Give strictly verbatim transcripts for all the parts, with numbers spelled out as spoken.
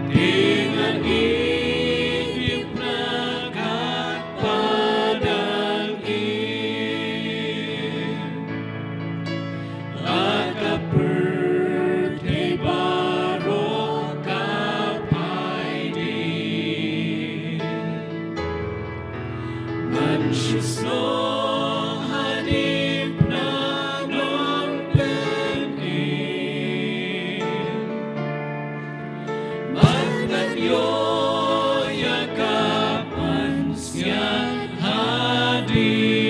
Te ngan ïeit diengphna katba dang im. La ka pyrthei baroh ka phai dien. Ngan shu snoh ha diengphna nongpynim. Bad ngan ïoh ïa ka pansngiat hadien.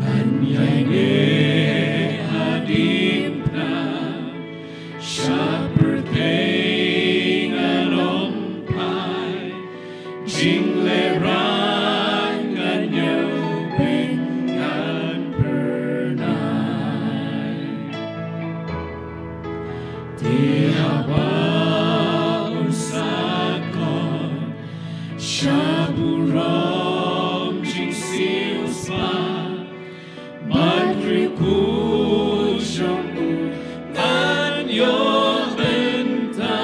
Ngan ïaineh ha diengphna sha pyrthei, ngan ym phai. Jinglehraiñ ngan ïoh beiñ, ngan phyrnai. Te haba un sa khot sha burom jingsiewspah, ban riewkhuid jong u ngan ïoh bynta.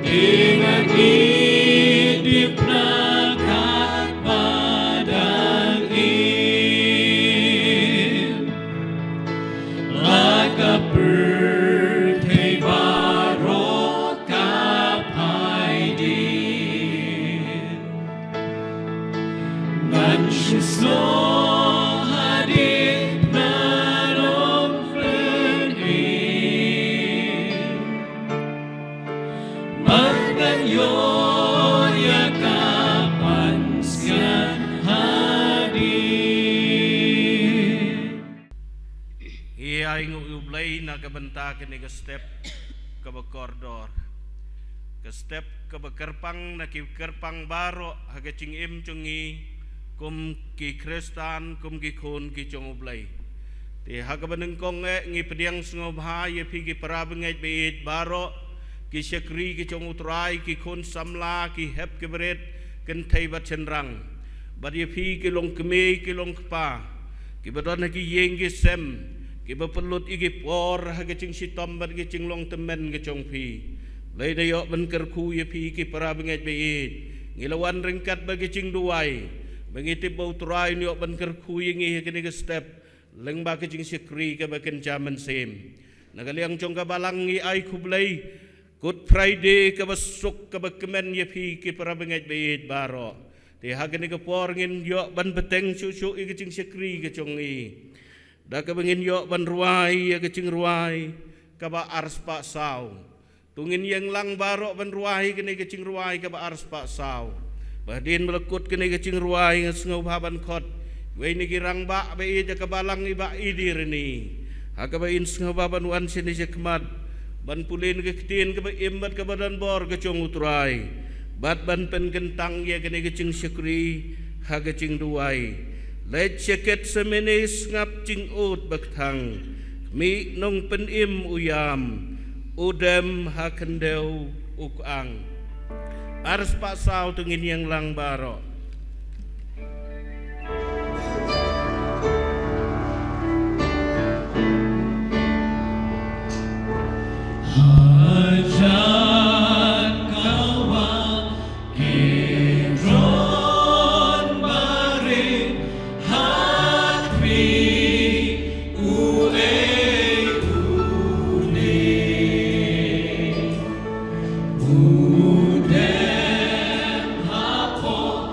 Te ngan ïeit diengphna katba dang im. La ka pyrthei baroh ka phai dien. Ngan shu snoh ha diengphna nongpynim. Bad ngan ïoh ïa ka pansngiat hadien. Ngi ai nguh ïa U Blei na ka bynta kane ka step kaba kordor. Ka step kaba kyrpang na ki kyrpang baroh ha ka jingim jong ngi kum ki Khristan, kum ki khun ki jong U Blei. Te ha kaba nyngkong eh ngi pdiang sngewbha ïa phi ki para bangeit ba ïeit baroh, ki shakri ki jong U Trai, ki khun samla, ki hep ki barit, kynthei bad shynrang. Bad ïa phi ki long kmie ki long kpa, kiba don ha ki ïing ki sem, kiba pynlut ïa ki por ha ka jingshitom bad ka jinglong tymmen ka jong phi. Blei da ïoh ban kyrkhu ïa phi ki para bangeit ba ïeit. Ngi la wan ryngkat bad ka jingduwai ba ngi tip ba U Trai un ïoh ban kyrkhu ïa ngi ha kane ka step lyngba ka jingshakri kaba kynja mynsiem. Na ka liang jong ka balang ngi ai khublei Good Friday kaba suk kaba kmen ïa phi ki para bangeit ba ïeit baroh. Te ha kane ka por ngin ïoh ban bteng shuh shuh ïa ka jingshakri ka jong ngi da kaba ngin ïoh ban rwai ïa ka jingrwai kaba arspah saw. To ngin ïeng lang baroh ban rwai kane ka jingrwai kaba arspah saw. Ba hadien ba la kut kane ka jingrwai nga sngewbha ban khot iwei na ki rangbah ba ïeit jong ka balang, i Bah Idi Rani, ha kaba in sngewbha ban wan shane shakhmat ban pule na ka ktien kaba im bad kaba don bor ka jong U Trai, bad ban pynkyntang ïa kane ka jingshakri ha ka jingduwai. Leit sha Gethsemane sngap jingud ba kthang, khmih nongpynim u ïam, u dem ha khyndew u kyang. Arspah saw, to ngin ïeng lang baroh. Hajan ka wah Kidron Barim, ha khmih uei une? U dem hapoh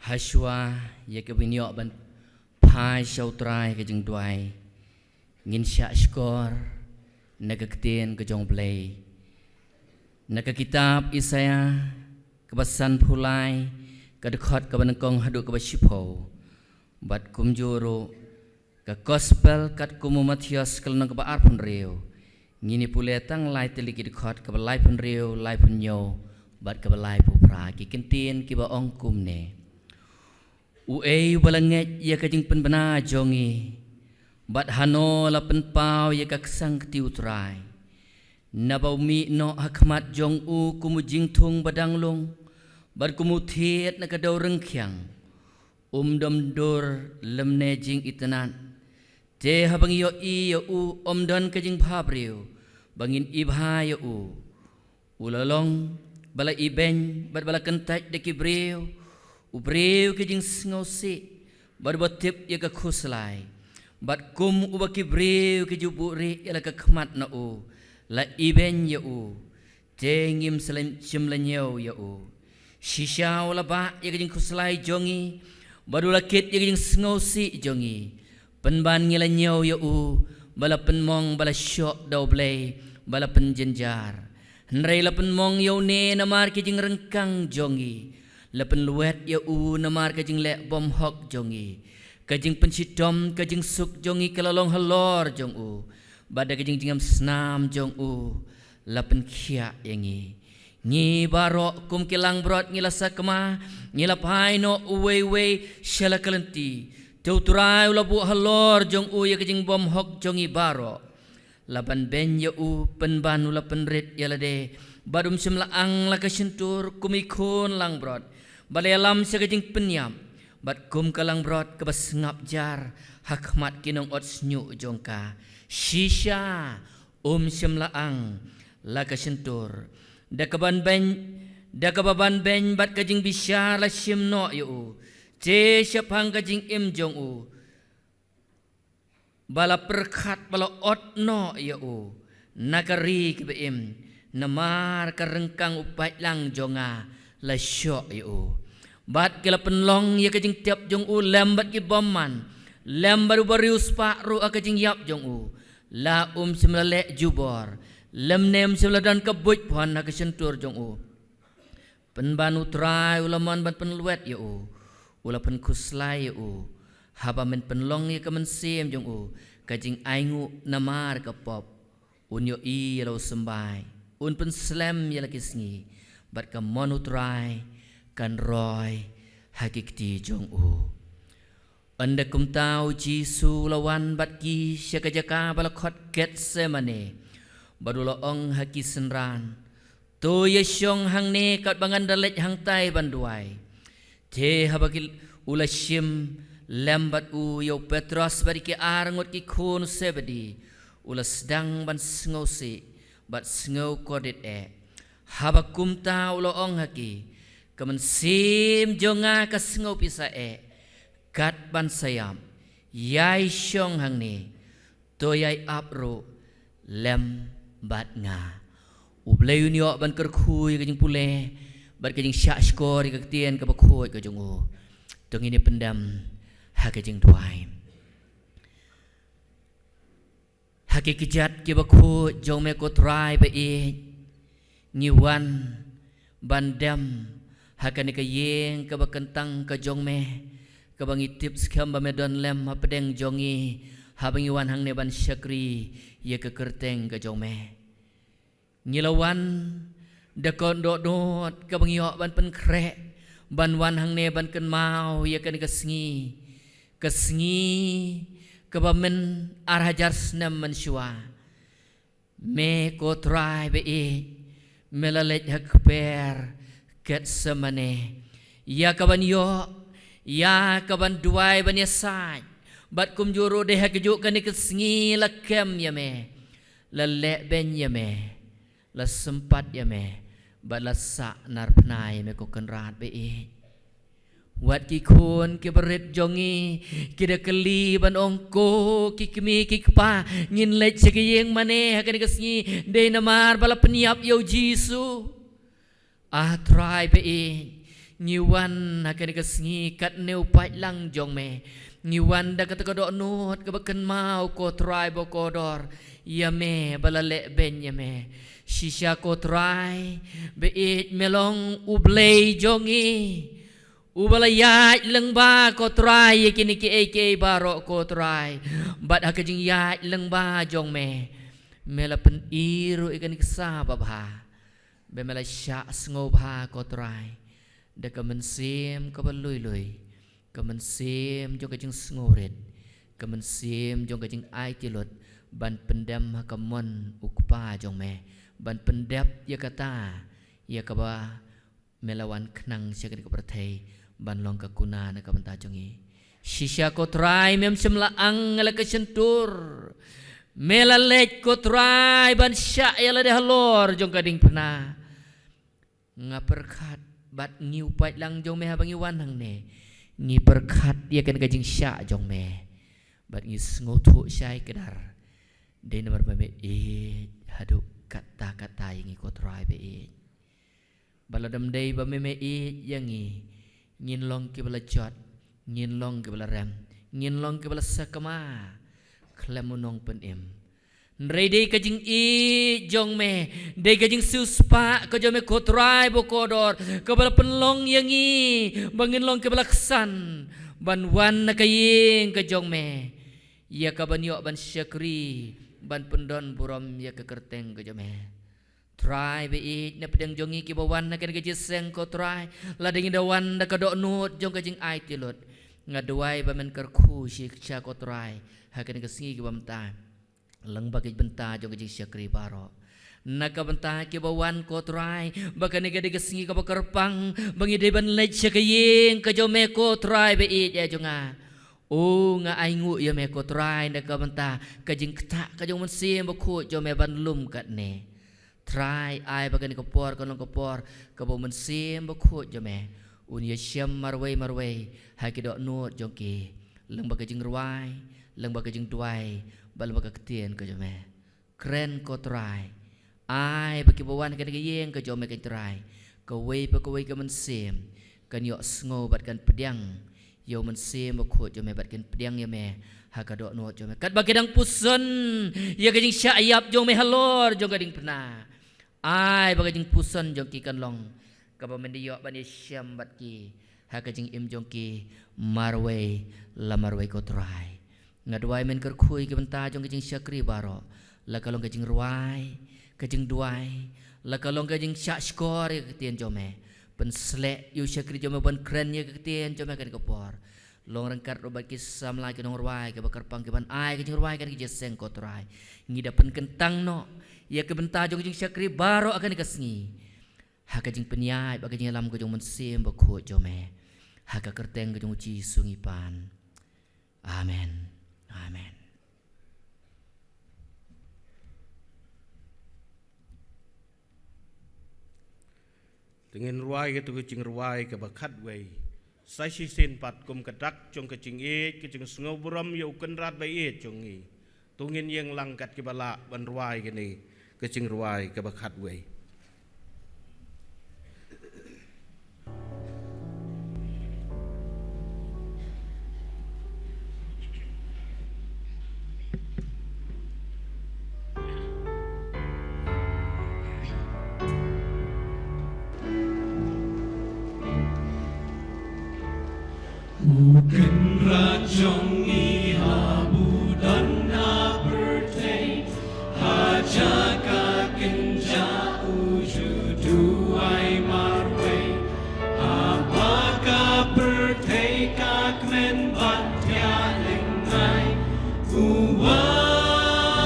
Hashwa ïa ka bynïoh ban phai sha U Trai ka jingduwai, ngin shah shkor na ka ktien ka jong U Blei. Na ka kitab Isaïah kaba sanphew lai, ka dkhot kaba nyngkong haduh kaba shiphew. Bad kumjuh ruh ka Gospel katkum u Mathaios ka lynnong kaba arphew hynriew. Ngin ïa pule tang lai tylli ki dkhot, kaba laiphew hynriew, laiphew hynñiew Bad kaba laiphew phra, ki kyntien kiba ong kumne: Uei uba la ngeit ïa ka jingpynbna jong ngi, bad hano la pynpaw ïa ka ksangkti U Trai? Naba u mih noh ha khmat jong u kum u jingthung ba dang lung, bad kum u thied na ka dew ryngkhiang. Um dom dur lymne jingitynnad. Te haba ngi ïohi ïa u, um don ka jingbhabriew ba ngin ibha ïa u. U la long ba la ibeiñ bad ba la kyntait da ki briew, u briew ki jingsngewsih, bad uba tip ïa ka khuslai. Bad kum uba ki briew ki ju buhrieh ïa la ka khmat na u, la ibeiñ ïa u, te ngim slem shym la ñiew ïa u. Shisha u la bah ïa ka jingkhuslai jong ngi, bad u la kit ïa ka jingsngewsih jong ngi. Pynban ngi la ñiew ïa u ba la pynmong, ba la shoh da U Blei, ba la pynjynjar. Hynrei la pynmong ïa une namar ki jingryngkang jong ngi. La pynlwet ïa u namar ka jingleh bymhok jong ngi. Ka jingpynshitom, ka jingsuk jong ngi ka la long halor jong u, bad da ka jingjngem snam jong u la pynkhiah ïa ngi. Ngi baroh kum ki langbrot ngi la sakma, ngi la phai noh uwei uwei sha la ka lynti. Te U Trai u la buh halor jong u ïa ka jingbymhok jong ngi baroh. La ban beiñ ïa u, pynban u la pynrit ïa lade, bad um shym la ang la ka shyntur kum i khun langbrot, bad la ïalam sha ka jingpynïap, bad kum ka langbrot kaba sngap jar ha khmat ki nongot shñiuh jong ka. Shisha um shym la ang la ka shyntur. Da ka ban beiñ, da kaba ban beiñ bad ka jingbishar la shim noh ïa u. Te shaphang ka jingim jong u, ba la pyrkhat, ba la ot noh ïa u na ka ri kaba im, namar ka ryngkang u paidlang jong nga la shoh ïa u. Bad ki la pynlong ïa ka jingtep jong u lem bad ki bymman, lem bad u bariewspah ruh ha ka jingïap jong u. La um shym la leh jubor, lymne um shym la don ka buit phon ha ka shyntur jong u. Pynban U Trai u la mon ban pynlwet ïa u, u la pynkhuslai ïa u. Haba men pynlong ïa ka mynsiem jong u ka jingainguh namar ka pop, un ïohi ïa la u symbai, un pynslem ïa la ki sngi, bad ka mon U Trai kan roi ha ki kti jong u. Ynda kumta U Jisu u la wan bad ki sha ka jaka ba la khot Gethsemane, bad u la ong ha ki synran, "To ïashong hangne katba ngan da leit hangtai ban duwai." Te haba ki, u la shim lem bad u ïa u Petros bad ki arngut ki khun u Sebedi, u la sdang ban sngewsih bad sngewkordit eh. Haba kumta u la ong ha ki, "Ka mynsiem jong nga ka sngewpisa eh, kat ban sa ïap, ïai shong hangne, to ïai ap ruh lem bad nga." U Blei un ïoh ban kyrkhu ïa ka jingpule bad ka jingshahshkor ïa ka ktien kaba khuid ka jong u. To ngin ïa pyndem ha ka jingduwai. Ha ki kjat kiba khuid jong me ko Trai ba ïeit, ngi wan ban dem ha kane ka ïing kaba kyntang ka jong me, kaba ngi tip skhem ba me don lem hapdeng jong ngi, haba ngi wan hangne ban shakri ïa ka kyrteng ka jong me. Ngi la wan da ka dohnud kaba ngi ïoh ban pynkhreh ban wan hangne ban kynmaw ïa kane ka sngi, ka sngi kaba mynta ar hajar snem mynshuwa. Me ko Trai ba ïeit, me la leit ha kper Gethsemane ïa kaban ïoh, ïa kaban duwai ban ïasaid. Bad kumjuh ruh dei ha kajuh kane ka sngi la kem ïa me, la lehbeiñ ïa me, la sympat ïa me, bad la sahnarphna ïa me ko Kynrad ba ïeit. Wat ki khun ki barit jong ngi ki da kylli ban ong, "Ko ki kmie ki kpa, ngin leit sha ka ïing mane ha kane ka sngi, dei namar ba la pynïap ïa U Jisu?" Ah Trai ba ïeit, ngi wan ha kane ka sngi katne u paidlang jong me. Ngi wan da kata ka dohnud kaba kynmaw ko Trai ba kordor ïa me ba la lehbeiñ ïa me. Shisha ko Trai ba ïeit, me long U Blei jong ngi, uba la ïaid lyngba ko Trai ïa kine kiei kiei baroh ko Trai. Bad ha ka jingïaid lyngba jong me, me la pyni ruh ïa kane ka sa babha. Ba me la shah sngewbha ko Trai da ka mynsiem kaba lui lui, ka mynsiem jong ka jingsngewrit, ka mynsiem jong ka jingaiti lut, ban pyndem ha ka mon u Kpa jong me, ban pyndep ïa kata ïa kaba me la wan khnang sha kane ka pyrthei ban long ka kuna na ka bynta jong ngi. Shisha ko Trai mem shym la ang la ka shyntur. Me la leit ko Trai ban shah ïa lade halor jong ka diengphna. Nga pyrkhat bad ngi u paidlang jong me haba ngi wan hangne. Ngi pyrkhat ïa kane ka jingshah jong me. Bad ngi sngewthuh shai kdar. Dei namar ba me ïeit haduh katta katta ïa ngi ko Trai ba ïeit. Ba lada ym dei ba me me ïeit ïa ngi, ngin long kiba la jot, ngin long kiba la rem, ngin long kiba la sakma khlem u nongpynim. Hynrei dei ka jingïeit jong me, dei ka jingsiewspah ka jong me ko Trai ba kordor, kaba la pynlong ïa ngi ba ngin long kiba la ksan ban wan na ka ïing ka jong me, ïa ka ban ïoh ban shakri, ban pyndon burom ïa ka kyrteng ka jong me. Trai ba ïeit, na pdeng jong ngi kiba wan na kane ka jingïaseng ko Trai, lada ngi da wan da ka dohnud jong ka jingaiti lut, nga duwai ba men kyrkhu shisha ko Trai ha kane ka sngi kaba mynta, lyngba ka bynta jong ka jingshakri baroh. Na ka bynta kiba wan ko Trai, ba kane ka dei ka sngi kaba kyrpang ba ngi dei ban leit sha ka ïing ka jong me ko Trai ba ïeit ïa jong nga. O, nga ainguh ïa me ko Trai na ka bynta ka jingktah ka jong u Mynsiem Bakhuid jong me ban lum katne. Trai, ai ba kane ka por kan long ka por kaba u Mynsiem Bakhuid jong me un ïashem marwei marwei ha ki dohnud jong ki, lyngba ka jingrwai, lyngba ka jingduwai, bad lyngba ka ktien ka jong me. Kren ko Trai, ai ba kiba wan ha kane ka ïing ka jong me ko Trai, kawei pa kawei ka mynsiem kan ïohsngew bad kan pdiang ïa u Mynsiem Bakhuid jong me bad kan pdiang ïa me ha ka dohnud jong me. Katba ki dang puson ïa ka jingshah ïap jong me halor jong ka diengphna, ai ba ka jingpuson jong ki kan long kaba men da ïoh ban ïashem bad ki ha ka jingim jong ki marwei la marwei ko Trai. Nga duwai men kyrkhu ïa ka bynta jong ka jingshakri baroh, la ka long ka jingrwai, ka jingduwai, la ka long ka jingshah shkor ïa ka ktien jong me. Pynsleh ïa u shakri jong me ban kren ïa ka ktien jong me ha kane ka por. Long ryngkat ruh bad ki samla ki nongrwai kiba kyrpang ki ban ai ka jingrwai ha kane ka jingïaseng ko Trai. Ngi da pynkyntang noh ïa ka bynta jong ka jingshakri baroh ha kane ka sngi ha ka jingpynïaid bad ka jingïalam ka jong u Mynsiem Bakhuid jong me, ha ka kyrteng ka jong u Jisu ngi pan. Amen. Amen. Te ngin rwai katu ka jingrwai kaba khatwei sa shisien pat kum ka dak jong ka jingïeit, ka jingsngewburom ïa u Kynrad ba ïeit jong ngi. To ngin ïeng lang kat kiba lah ban rwai kane ka jingrwai kaba khatwei. U Kynrad jong ngi, ha u don ha pyrthei, ha jaka kynja u ju duwai marwei. Ha ba ka pyrthei ka kmen ban thiah lyngngai, u wad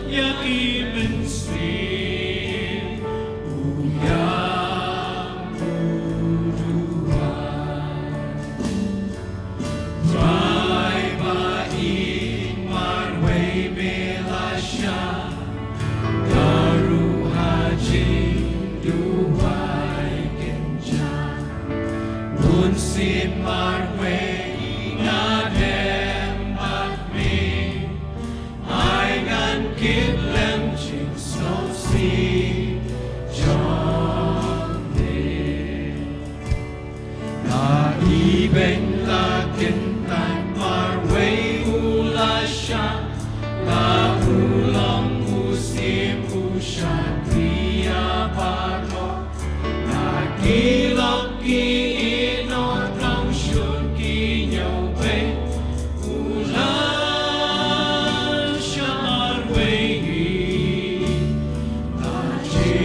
ïa ki mynsiem, u ïam, u duwai. Trai ba ïeit, marwei me la shah, ka ruh ha jingduwai kynja. Mynsiem marwei, nga dem bad me, ai ngan kit lem jingsngewsih jong me. La ibeiñ la kyntait, marwei u la shah, la u long u siem u shakri ïa baroh. La ki lok ki ïehnoh throng shun ki ñiewbeiñ, u la shah marwei hi, la je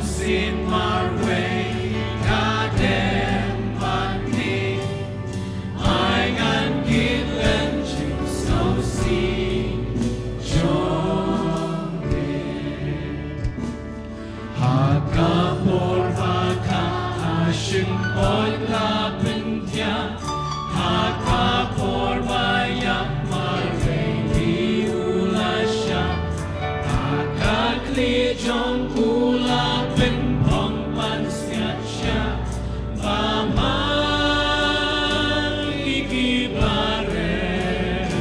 Sien marwei ka dem bad me. Ai ngan kit lem jingsngewsih jong me. Ha ka por ba ka ha shynroi la pyntiah, ha ka por ba ïap marwei hi u la shah, ha ka khlieh jong u la pynpong ban sngap shah, ba ma ki ki ba rem,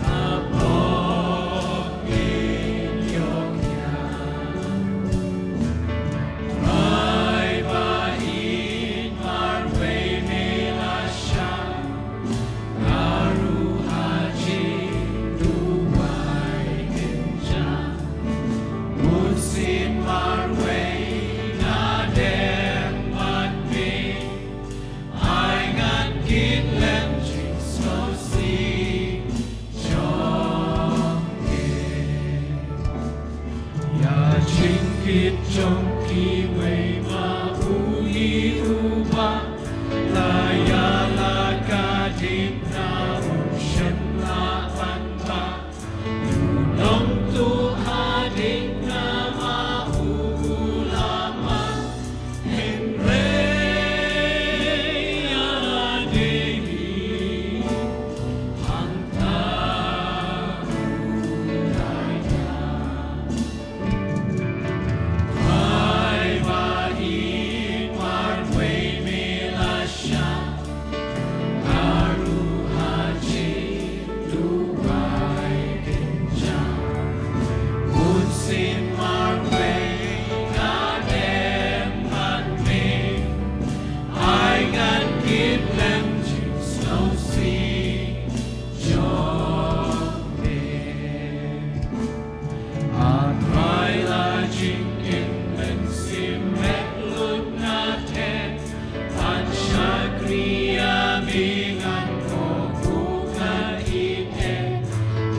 ha por ki ïoh ïa. Rai ba ïeit marwei me la shah, ka ruh ha jingduwai kynjah. Bun sien marwei nga dem bad me. Ai ngan kit lem jingsngewsih jong me. Ïa jingkit jong kiwei ma u ïeit u Bah, la ïa la ka ding na u shem la ban ba. U nongtuh hadien na ma u la ma. Hynrei ïa la dei hi hangta u la ïa. Rai ba ïeit marwei me la shah, ka ruh ha jingduwai kynjah. Bun sien marwei nga dem bad me. Ai ngan kit lem jingsngewsih jong me. A Trai, la jingim mynsiem met lut na teh, ban shakri ïa me ngan kohnguh ïa me.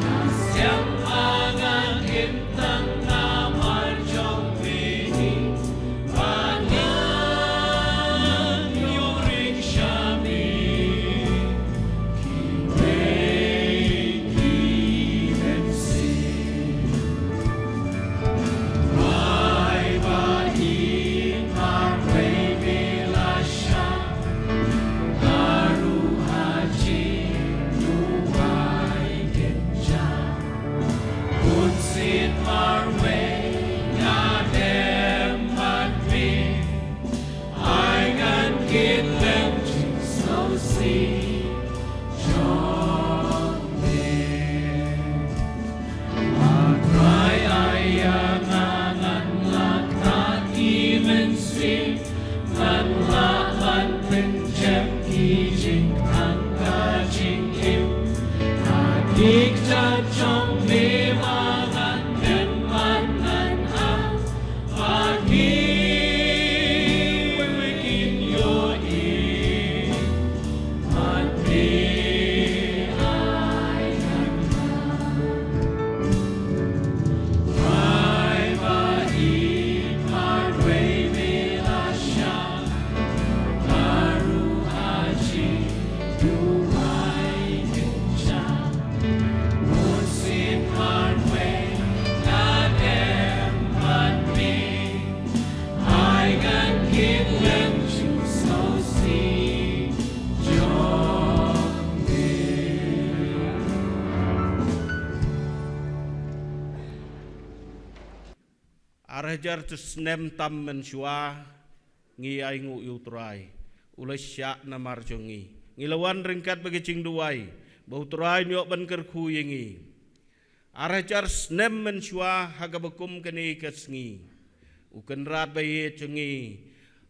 Nga sngewthuh ba ngan im tang namar jong me hi, ba ngan ïoh ring sha me. Ai ngan kit lem jingsngewsih jong me. A Trai, ai ïa nga ngan lah ktah ki mynsiem, ngan lah ban pynjem ki jingthrang ka jingim. Ha ki kjat jong me ba ngan kren bad ngan ap, ba kiwei kin ïohi. Ai ngan kit lem jingsngewsih jong me. Ar hajar snem tam mynshuwa ngi ainguh ïa u Trai, u la shah namar jong ngi. Ngi la wan ryngkat bad ka jingduwai ba u Trai un ïoh ban kyrkhu ïa ngi. Ar hajar snem mynshuwa ha kaba kum kane ka sngi, u Kynrad ba ïeit jong ngi,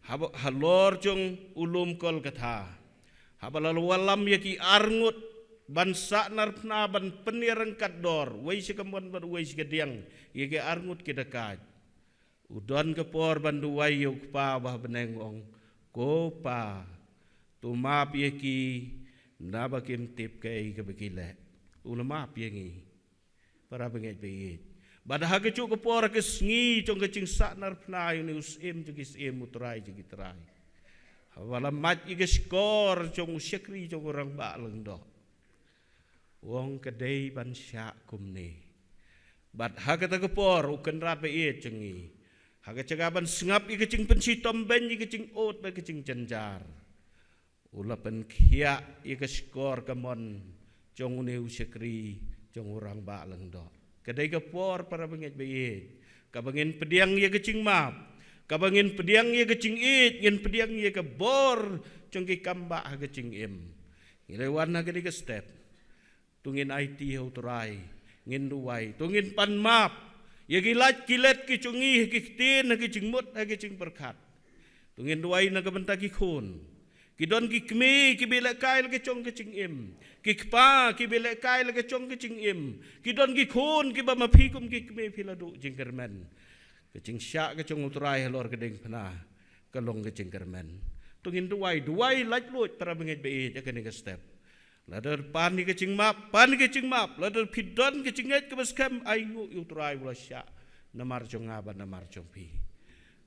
haba, halor jong u lum Kolkatha, haba la wallam ïa ki arngut ban sahnarphna ban pynïar ryngkat dor, wei sha ka mon bad wei sha ka diang, ïa ki arngut ki dakaid. U don ka por ban duwai ïa u Kpa ba ha bneng, ong, Ko Pa, to map ïa ki, naba kim tip kaei kaba ki leh. U la map ïa ngi. Para bangeit ba ïeit, Bad ha kajuh ka por ka sngi jong ka jingsahnarphna ïa une u Syiem jong ki syiem, u Trai jong ki trai, haba la mad ïa ka shkor jong u shakri jong u Rangbah Lyngdoh, u ong ka dei ban shah kumne. Bad ha kata ka por, u Kynrad ba ïeit jong ngi, ha ka jaka ban sngap ïa ka jingpynshitom beiñ, ïa ka jingud bad ka jingjynjar, u la pynkhiah ïa ka shkor kamon jong une u shakri jong u Rangbah Lyngdoh. Ka dei ka por, para bangeit ba ïeit, kaba ngin pdiang ïa ka jingmap, kaba ngin pdiang ïa ka jingïeit, ngin pdiang ïa ka bor jong ki kambah ha ka jingim. Ngi la wan ha kane ka step, to ngin aiti ha u Trai, ngin duwai, to ngin pan map ïa ki lait ki let ki jong ngi, ha ki ktien, ha ki jingmut, ha ki jingpyrkhat. To ngin duwai na ka bynta ki khun. Ki don ki kmie kiba lehkai la ka jong ka jingim. Ki kpa kiba lehkai la ka jong ka jingim. Ki don ki khun kiba ma phi kum ki kmie phi la duh jingkyrmen. Ka jingshah ka jong u Trai halor ka diengphna ka long ka jingkyrmen. To ngin duwai, duwai laitluid, para bangeit ba ïeit, ha kane ka step. Lada pan ïa ka jingmap, pan ïa ka jingmap. Lada phi don ka jingngeit kaba skhem, ainguh ïa u Trai u la shah namar jong nga bad namar jong phi.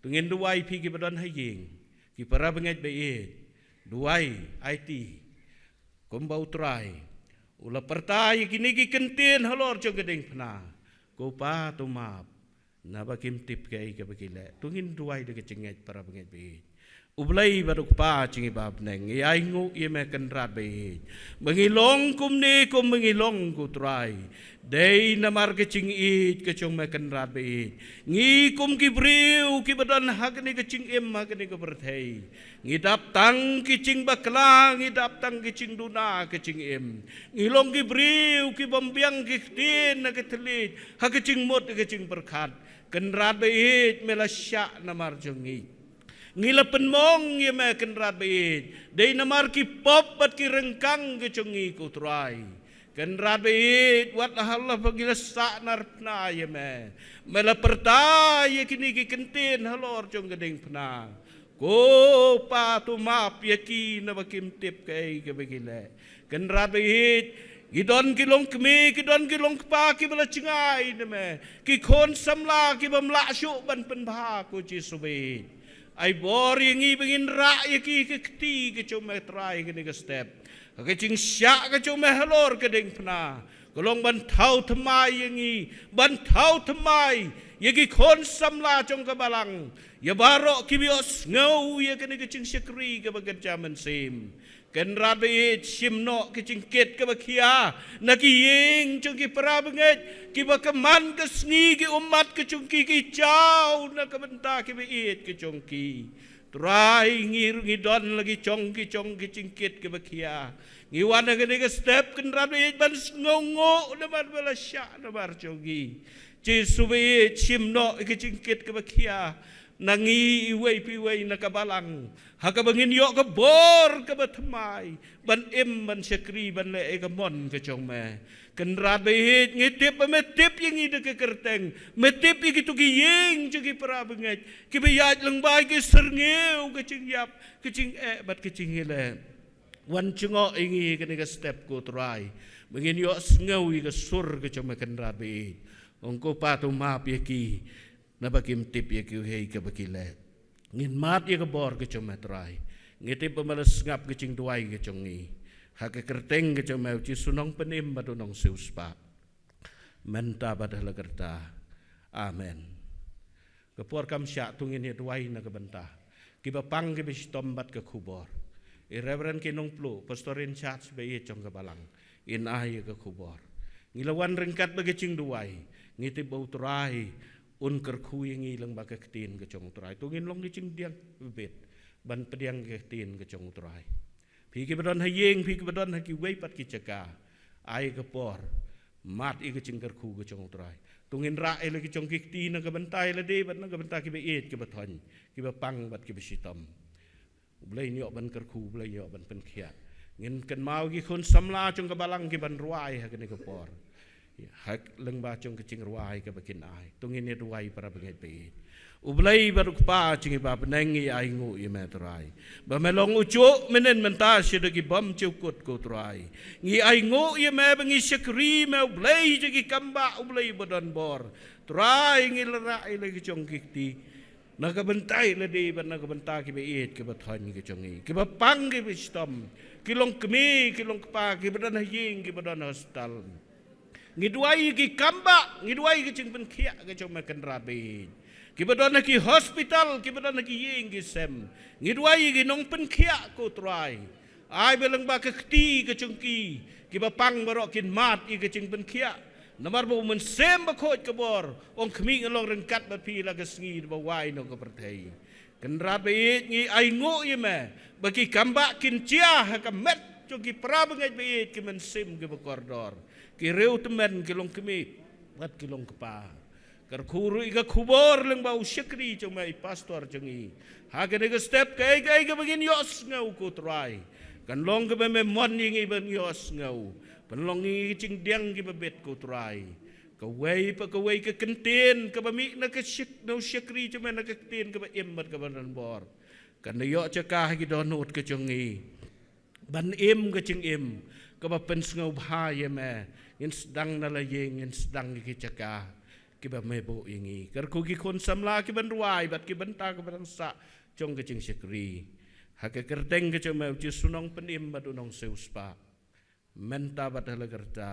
To ngin duwai, phi kiba don ha ïing, ki para bangeit ba ïeit, duwai, aiti. Kumba u Trai u la pyrta ïa kine ki kyntien halor jong ka diengphna, ko Pa, to map, naba kim tip kaei kaba ki leh. To ngin duwai da ka jingngeit, para bangeit ba ïeit. U Blei bad U Kpa jong ngi ba ha bneng, ngi ainguh ïa me, Kynrad ba ïeit, ba ngi long kumne kumba ngi long, ko Trai, dei namar ka jingïeit ka jong me, Kynrad ba ïeit. Ngi kum ki briew kiba don ha kane ka jingim, ha kane ka pyrthei, ngi dap tang ki jingbakla, ngi dap tang ki jingduna ka jingim. Ngi long ki briew ki bym biang ki ktien na ka thylliej, ha ka jingmut, ha ka jingpyrkhat. Kynrad ba ïeit, me la shah namar jong ngi. Ngi la pynmong ïa me, Kynrad ba ïeit, dei namar ki pop bad ki ryngkang ka jong ngi, ko Trai. Kynrad ba ïeit, wat la haba ngi la sahnarphna ïa me, me la pyrta ïa kine ki kyntien halor jong ka diengphna, ko Pa, to map ïa ki naba kim tip kaei kaba ki leh. Kynrad ba ïeit, ki don ki longkmie, ki don ki longkpa kiba la jngai na me, ki khun samla ki bym lah shuh ban pynbha, ko Jisu ba ïeit. Ai bor ïa ngi ba ngin rah ïa ki ha ka kti ka jong me, Trai, ha kane ka step. Ha ka jingshah ka jong me halor ka diengphna, ka long ban thaw thymmai ïa ngi, ban thaw thymmai ïa ki khun samla jong ka balang, ïa baroh kiba ïohsngew ïa kane ka jingshakri kaba kynja mynsiem. Kynrad ba ïeit, shim noh ka jingkit kaba khia na ki ïing jong ki para bangeit, kiba kynmaw ka sngi ki ummat ka jong ki ki jaw na ka bynta kiba ïeit ka jong ki. Trai, ngi ruh ngi don la ki jong ki jong ki jingkit kiba khia. Ngi wan ha kane ka step, Kynrad ba ïeit, ban sngewnguh namar ba la shah namar jong ngi. Jisu ba ïeit, shim noh ïa ka jingkit kaba khia na ngi iwei pa iwei na ka balang, ha kaba ngin ïoh ka bor kaba thymmai ban im, ban shakri, ban leh ïa ka mon ka jong me. Kynrad ba ïeit, ngi tip ba me tip ïa ngi da ka kyrteng, me tip ïa kito ki ïing jong ki para bangeit kiba ïaid lyngba ïa ki syrngiew ka jingïap, ka jingeh bad ka jingïaleh. Wan jngoh ïa ngi ha kane ka step, ko Trai, ba ngin ïohsngew ïa ka sur ka jong me, Kynrad ba ïeit. Ong, ko Pa, to map ïa ki naba kim tip ïa kiwei kaba ki leh. Ngin mad ïa ka bor ka jong me, Trai. Ngi tip ba me la sngap ka jingduwai ka jong ngi, ha ka kyrteng ka jong me, u Jisu Nongpynim bad u Nongsiewspah, mynta bad ha la karta. Amen. Ka por kam shah, to ngin ïa duwai na ka bynta kiba pang, kiba shitom bad ka khubor. I Reverend K. Nongpluh, Pastor in charge ba ïeit jong ka balang, in ai ïa ka khubor. Ngi la wan ryngkat bad ka jingduwai. Ngi tip ba u Trai un kyrkhu ïa ngi lyngba ka ktien ka jong u Trai. To ngin long ki jingdiang bit ban pdiang ka ktien ka jong u Trai. Phi kiba don ha ïing, phi kiba don ha kiwei pat ki jaka, ai ka por, mad ïa ka jingkyrkhu ka jong u Trai. To ngin rah ïa la ki jong ki kti na ka bynta ïa lade bad na ka bynta kiba ïeit, kiba thoiñ, kiba pang bad kiba shitom. U Blei un ïoh ban kyrkhu, U Blei un ïoh ban pynkhiah. Ngin kynmaw ki khun samla jong ka balang kiban rwai ha kane ka por, ha lyngba jong ka jingrwai kaba kin ai. To ngin ïa duwai, para bangeit ba ïeit. U Blei bad u Kpa jong ngi ba bneng, ngi ainguh ïa me Trai, ba me long u juh mynhynnin mynta sha da ki bym ju kut ko Trai. Ngi ainguh ïa me ba ngi shakri me, U Blei jong ki kambah, U Blei ba don bor. Trai, ngi la rah ïa la ki jong ki kti na ka bynta ïa lade bad na ka bynta kiba ïeit kiba thoiñ ki jong ngi, kiba pang kiba shitom, ki long kmie ki long kpa, kiba don ha ïing kiba don ha hospital. Ngi duwai ïa ki kambah, ngi duwai ïa ki jingpynkhiah ki jong me Kynrad ba ïeit, kiba don ha ki hospital, kiba don ha ki ïing ki sem. Ngi duwai ïa ki nongpynkhiah ko Trai. Ai ba lyngba ka kti ka jong ki, kiba pang baroh kin mad ïa ka jingpynkhiah. Namar ba u Mynsiem Bakhuid ka bor ong, khmih, ngan long ryngkat bad phi la ka sngi ba wai noh ka pyrthei. Kynrad ba ïeit, ngi ainguh ïa me ba ki kambah kin jia ha ka met jong ki para bangeit ba ïeit, ki mynsiem kiba kordor, ki riew tymmen, ki long kmie bad ki long kpa. Kyrkhu ruh ïa ka khubor lyngba u shakri jong me, i pastor jong ngi. Ha kane ka step, kaei kaei kaba ngin ïohsngew ko Trai, kan long kaba me mon ïa ngi ban ïohsngew, ban long ïa ngi ki jingdiang kiba bit ko Trai. Kawei pa kawei ka kyntien kaba mih na ka shak-, na u shakri jong me, na ka ktien kaba im bad kaba don bor, kan da ïoh jaka ha ki dohnud ka jong ngi ban im ka jingim kaba pynsngewbha ïa me. Ngin sdang na la ïing, ngin sdang ïa ki jaka kiba me buh ïa ngi. Kyrkhu ki khun samla kiban rwai bad ki bynta kiba dang sah jong ka jingshakri, ha ka kyrteng ka jong me, u Jisu Nongpynim bad u Nongsiewspah, mynta bad ha la karta.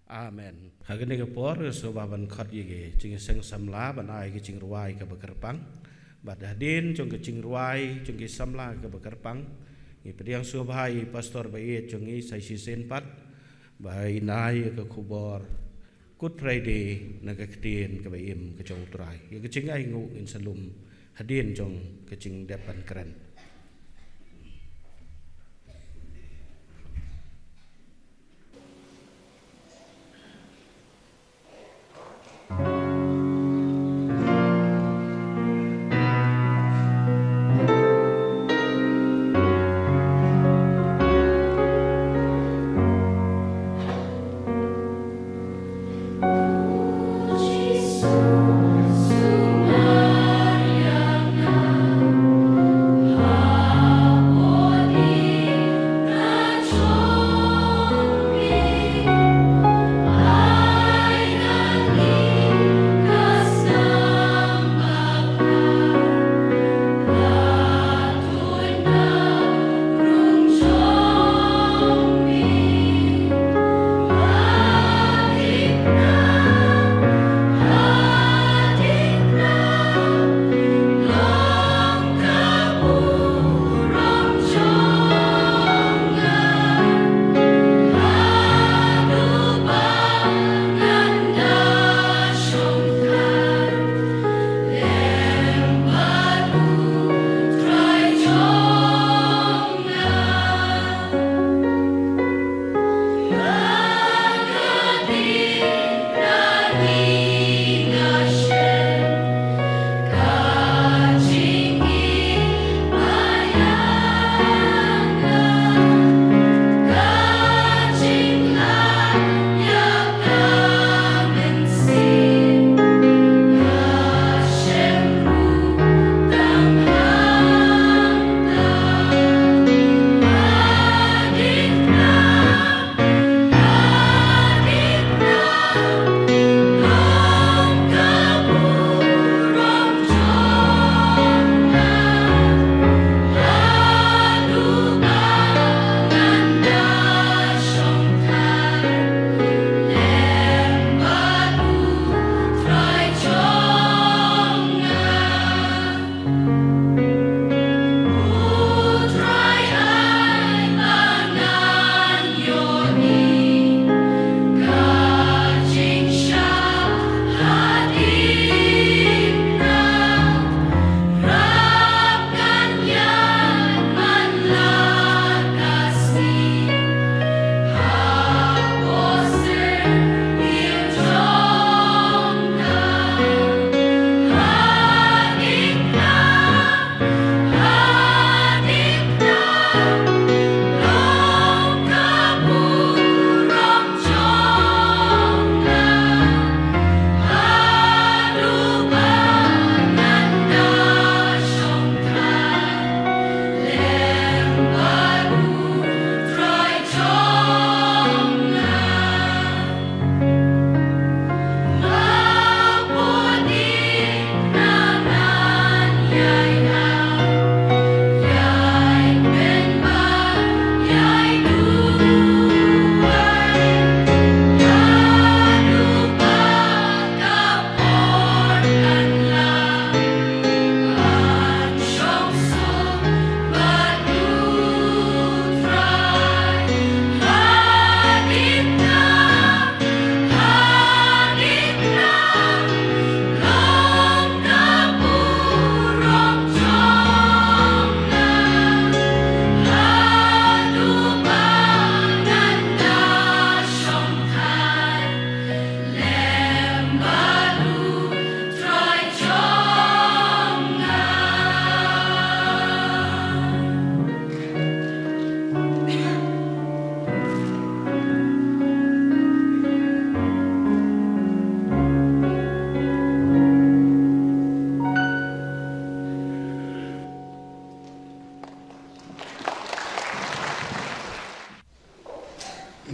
Amen. Ha kane ka por, sngewbha ban khot ïa ki jingïaseng samla ban ai ki jingrwai kaba kyrpang. Bad hadien jong ki jingrwai jong ki samla kaba kyrpang, ngi pdiang sngewbha ïa i pastor ba ïeit jong ngi, Saishi Senpat, ba in ai ïa ka khubor Good Friday na ka ktien kaba im ka jong u Trai. Ïa ka jingainguh ngin sa lum hadien jong ka jingdep ban kren.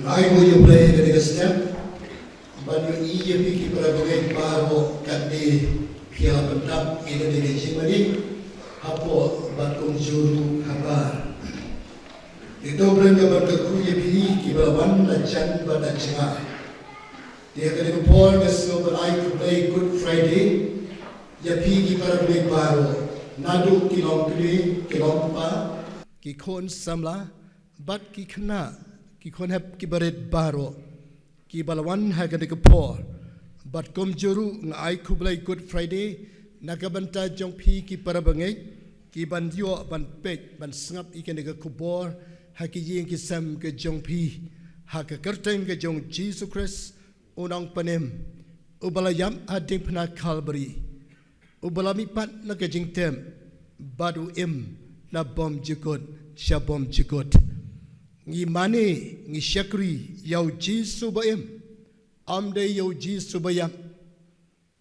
Ai ko ïa phi ïa kane ka step. Bad ïa i ïa phi ki para bangeit baroh katne phi ïa la pyndap ïa kane ka jingmane hapoh bad kumjuh ruh habar. Ïa to briew ka ban kyrkhu ïa phi kiba wan na jan bad na jngai. Ïa kane ka por nga sngew ban ai khublei Good Friday ïa phi ki para bangeit baroh, naduh ki longkmie, ki longkpa, ki khun samla bad ki khynnah, ki khun hep ki barit baroh kiba la wan ha kane ka por. Bad kumjuh ruh nga ai khublei Good Friday na ka bynta jong phi ki para bangeit kiban ïoh ban peit ban sngap ïa kane ka khubor ha ki ïing ki sem ka jong phi, ha ka kyrteng ka jong Jisu Khrist u nongpynim, uba la ïap ha diengphna Kalbari, uba la mihpat na ka jingtep bad u im na bymjukut sha bymjukut. Ngi mane, ngi shakri ïa u Jisu ba im, ym dei ïa u Jisu ba ïap.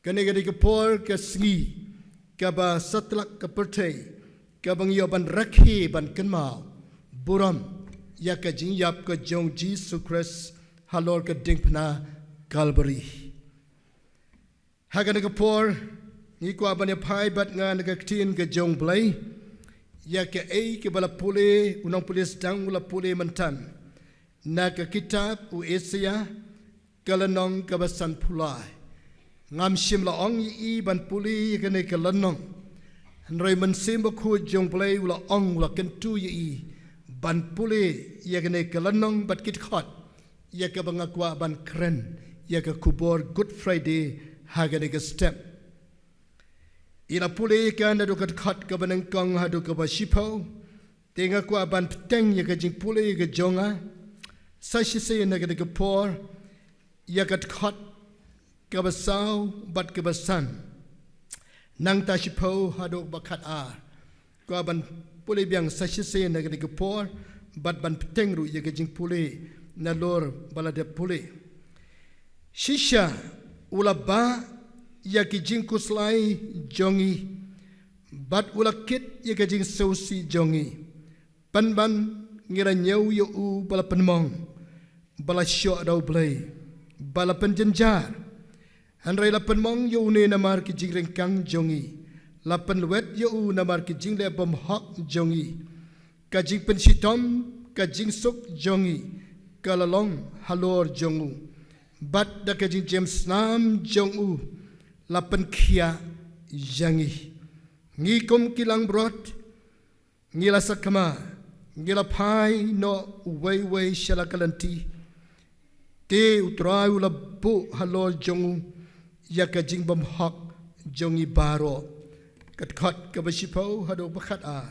Kane ka dei ka por, ka sngi kaba satlak ka pyrthei, kaba ngi ïoh ban rakhe, ban kynmaw burom ïa ka jingïap ka jong Jisu Khrist halor ka diengphna Kalbari. Ha kane ka por ngi kwah ban ïa phai bad nga na ka ktien ka jong Blei ïa kaei kaba la pule u nongpule sdang, u la pule mynta na ka kitab u Isaïah, ka lynnong kaba sanphew lai. Ngam shym la ong ïa i ban pule ïa kane ka lynnong, hynrei Mynsiem Bakhuid jong Blei u la ong, u la kyntu ïa i ban pule ïa kane ka lynnong bad ki dkhot ïa kaba nga kwah ban kren ïa ka khubor Good Friday ha kane ka step. I la pule ïa ka naduh ka dkhot kaba nyngkong haduh kaba shiphew. Te nga kwah ban bteng ïa ka jingpule ïa ka jong nga sa shisien ha kane ka por ïa ka dkhot kaba saw bad kaba san. Nangta shiphew haduh ba khatar. Kwah ban pule biang sa shisien ha kane ka por bad ban bteng ruh ïa ka jingpule nalor ba la dep pule. Shisha u la bah ïa ki jingkhuslai jong ngi bad u la kit ïa ka jingsngewsih jong ngi. Pynban ngi la ñiew ïa u ba la pynmong, ba la shoh da U Blei, ba la pynjynjar. Hynrei la pynmong ïa une namar ki jingryngkang jong ngi, la pynlwet ïa u namar ki jingleh bymhok jong ngi. Ka jingpynshitom, ka jingsuk jong ngi ka la long halor jong u, bad da ka jingjem snam jong u la pynkhiah ïa ngi. Ngi kum ki langbrot ngi la sakma, ngi la phai noh uwei uwei sha la ka lynti. Te U Trai u la buh halor jong u ïa ka jingbymhok jong ngi baroh. Ka dkhot kaba shiphew haduh ba khatar.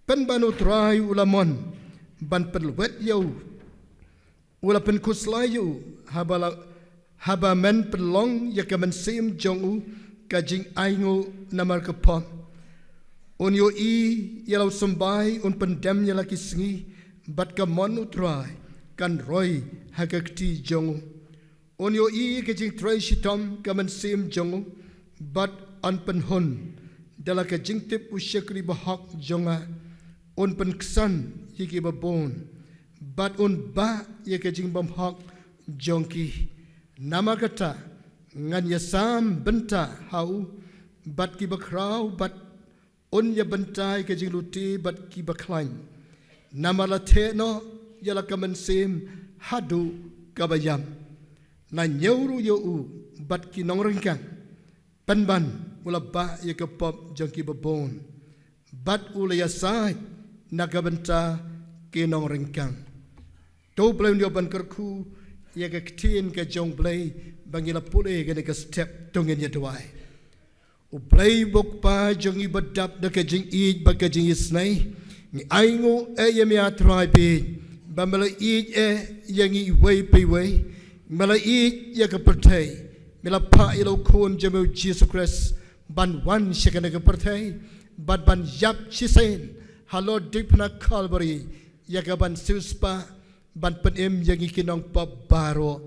Pynban U Trai u la mon ban pynlwet ïa u, u la pynkhuslai ïa u, haba la, haba men pynlong ïa ka mynsiem jong u ka jingainguh namar ka pop. Un ïohi ïa la u symbai, un pyndem ïa la ki sngi, bad ka mon U Trai kan roi ha ka kti jong u. Un ïohi ïa ka jingtrei shitom ka mynsiem jong u, bad yn pynhun da la ka jingtip u shakri bahok jong nga. Un pynksan ïa ki babun, bad un bah ïa ka jingbymhok jong ki. Namar kata ngan ïasam bynta ha u bad ki bakhraw, bad un ïa bynta ïa ka jinglute bad ki bakhlaiñ. Namar la theh noh ïa la ka mynsiem haduh kaba ïap. La ñiew ruh ïa u bad ki nongryngkang. Pynban u la bah ïa ka pop jong ki babun, bad u la ïasaid na ka bynta ki nongryngkang. To Blei un ïoh ban kyrkhu ïa ka ktien ka jong Blei ba ngi la pule ïa kane ka step. To ngin ïa duwai. U Blei U Kpa jong ngi ba dap da ka jingïeit bad ka jingisnei, ngi ainguh eh ïa me A Trai bad ba me la ïeit eh ïa ngi iwei pa iwei. Me la ïeit ïa ka pyrthei, me la phah ïa la u Khun jong me U Jisu Khrist ban wan sha kane ka pyrthei, bad ban ïap shisien halor diengphna Kalbari ïa ka ban siewspah, ban pynim ïa ngi ki nongpop baroh.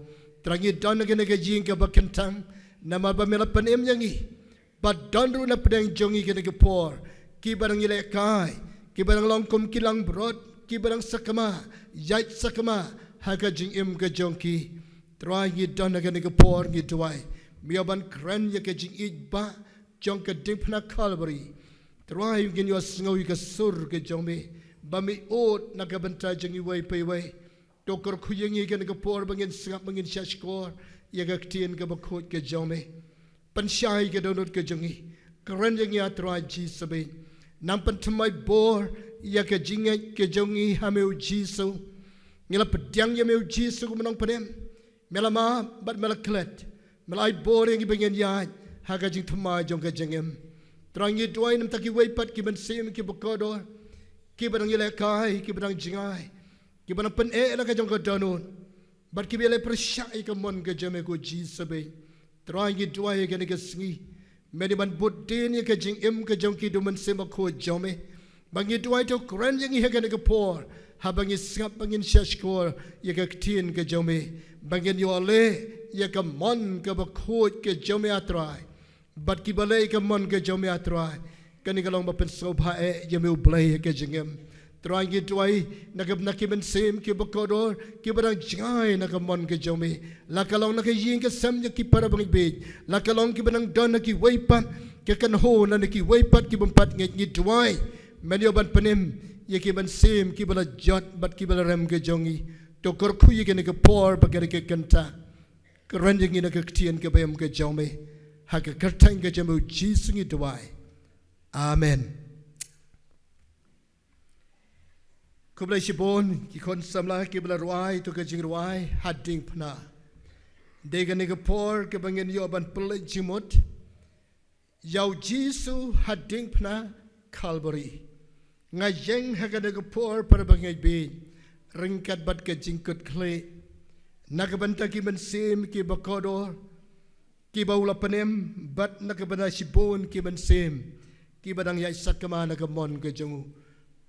Trai, ngi don ha kane ka ïing kaba kyntang namar ba me la pynim ïa ngi. Bad don ruh na pdeng jong ngi kane ka por kiba dang ïalehkai, kiba dang long kum ki langbrot, kiba dang sakma, ïaid sakma ha ka jingim ka jong ki. Trai, ngi don ha kane ka por, ngi duwai me ïoh ban kren ïa ka jingïeit ba jong ka diengphna Calvary. Trai, ngin ïohsngew ïa ka sur ka jong me ba me ud na ka bynta jong iwei pa iwei. To kyrkhu ïa ngi ha kane ka por ba ngin sngap, ba ngin shahshkor ïa ka ktien kaba khuid ka jong me. Pynshai ka dohnud ka jong ngi. Kren ïa ngi, A Trai Jisu bad nang pynthymmai bor ïa ka jingngeit ka jong ngi ha me, U Jisu. Ngi la pdiang ïa me, U Jisu, kum u nongpynim. Me la map bad me la klet. Me la ai bor ïa ngi ba ngin ïaid ha ka jingthymmai jong ka jingim. Trai, ngi duwai namar kiwei pat ki mynsiem kiba kordor, kiba dang ïalehkai, kiba dang jngai, kiba dang pyneh la ka jong ka dohnud, bad kiba ïaleh pyrshah ïa ka mon ka jong me, ko Jisu bad. Trai, ngi duwai ha kane ka sngi me dei ban bud dien ïa ka jingim ka jong ki da u Mynsiem Bakhuid jong me. Ba ngi duwai, to kren ïa ngi ha kane ka por, haba ngi sngap, ba ngin shahshkor ïa ka ktien ka jong me, ba ngin ïoh leh ïa ka mon kaba khuid ka jong me, A Trai. Bad kiba leh ïa ka mon ka jong me, A Trai, kane ka long ba pynsngewbha eh ïa me, U Blei, ha ka jingim. Trai, ngi duwai na ka bynta ki mynsiem kiba kordor, kiba dang jngai na ka mon ka jong me, la ka long na ka ïing ka sem jong ki para bangeit bad la ka long kiba dang don ha kiwei pat ki kynhun, na kiwei pat ki bym pat ngeit. Ngi duwai men ïoh ban pynim ïa ki mynsiem kiba la jot bad kiba la rem ka jong ngi. To kyrkhu ïa kane ka por bad kane ka kynta. Kren ïa ngi na ka ktien kaba im ka jong me. Ha ka kyrteng ka jong me, U Jisu, ngi duwai. Amen. Khublei shibun ki khun samla kiba la rwai ïa ka jingrwai Ha Diengphna. Dei kane ka por kaba ngin ïoh ban pynleit jingmut ïa U Jisu ha diengphna Calvary. Nga ïeng ha kane ka por, para bangeit bad, ryngkat bad ka jingkut khlieh na ka bynta ki mynsiem kiba kordor, kiba u la pynim, bad na ka bynta shibun ki mynsiem kiba dang ïaid sakma na ka mon ka jong u.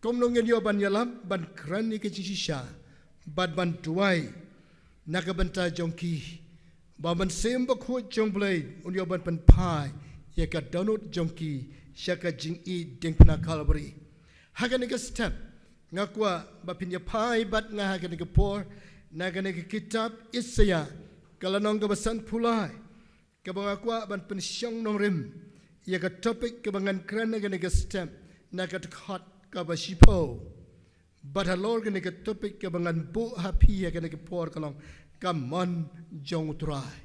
Kumno ngin ïoh ban ïalap, ban kren ïa ka jingshisha bad ban duwai na ka bynta jong ki, ba U Mynsiem Bakhuid jong U Blei un ïoh ban pynphai ïa ka dohnud jong ki sha ka jingïeit diengphna Calvary. Ha kane ka step, nga kwah ba phin ïa phai bad nga ha kane ka por na kane ka kitab Isaïah, ka lynnong kaba sanphew lai, kaba nga kwah ban pynshong nongrim ïa ka topic kaba ngan kren ha kane ka step, na ka dkhot kaba shiphew. Bad halor kane ka topic kaba ngan buh ha phi ha kane ka por ka long: Ka Mon Jong U Trai.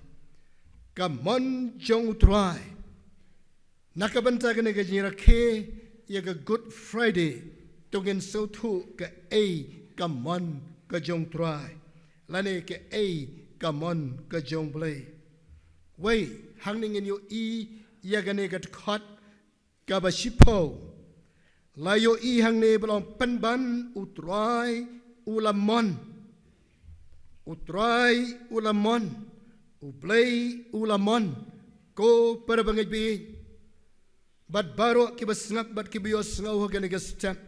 Ka Mon Jong U Trai. Na ka bynta kane ka jingrakhe ïa ka Good Friday, to ngin sngewthuh kaei ka mon ka jong U Trai, lane kaei ka mon ka jong U Blei. Wei, hangne ngin ïohi ïa kane ka dkhot kaba shiphew. La ïohi hangne ba long: Pynban U Trai u la mon. U Trai u la mon. U Blei u la mon. Ko para bangeit bad baroh kiba sngap bad kiba ïohsngew ha kane ka step,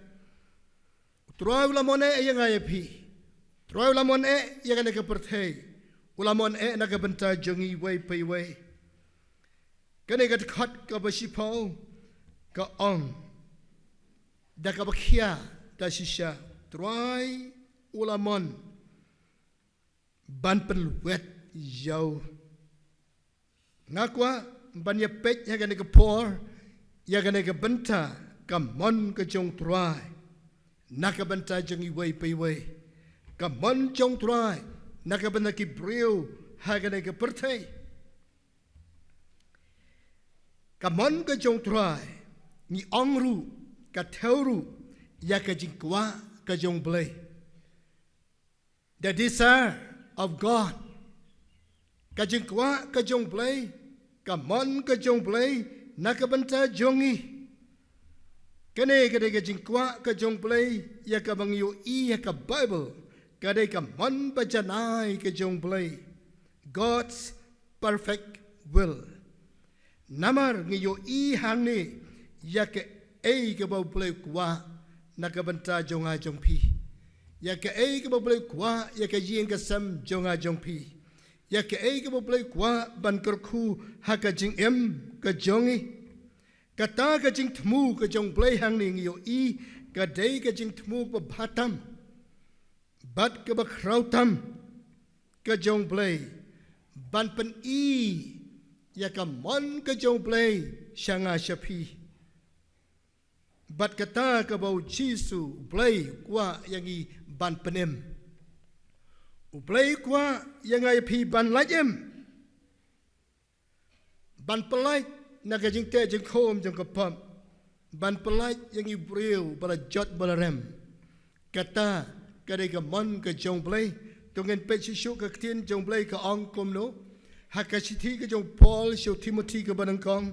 U Trai u la mon eh ïa nga ïa phi. U Trai u la mon eh ïa kane ka pyrthei. U la mon eh na ka bynta jong ngi iwei pa iwei. Kane ka dkhot kaba shiphew ka ong, da kaba khia da shisha: U Trai u la mon ban pynlwet ïa u. Nga kwah ban ïa peit ha kane ka por ïa kane ka bynta, ka mon ka jong U Trai na ka bynta jong iwei pa iwei. Ka mon jong U Trai na ka bynta ki briew ha kane ka pyrthei. Ka mon ka jong U Trai, ngi ong ruh, ka thew ruh ïa ka jingkwah ka jong U Blei. The desire of God. Ka jingkwah ka jong U Blei, ka mon ka jong U Blei na ka bynta jong ngi. Kane ka dei ka jingkwah ka jong U Blei ïa kaba ngi ïohi ha ka Bible, ka dei ka mon bajanai ka jong U Blei. God's perfect will. Namar ngi ïohi hangne ïa kaei kaba U Blei u kwah na ka bynta jong nga jong phi. Ïa kaei kaba U Blei u kwah ïa ka ïing ka sem jong nga jong phi. Ïa kaei kaba U Blei u kwah ban kyrkhu ha ka jingim ka jong ngi. Kata ka jingthmu ka jong U Blei hangne ngi ïohi ka dei ka jingthmu ba bha tam. Bad kaba khraw tam ka jong U Blei, ban pyni ïa ka mon ka jong U Blei sha nga sha phi. Bad kata kaba U Jisu U Blei u kwah ïa ngi ban pynim. U Blei u kwah ïa nga ïa phi ban lait im, ban pyllait na ka jingteh jingkhum jong ka pop, ban pyllait ïa ngi briew ba la jot ba la rem. Kata ka dei ka mon ka jong U Blei. To ngin peit shuh shuh ka ktien jong U Blei ka ong kumno ha ka shithi ka jong u Paul sha u Timothi kaba nyngkong,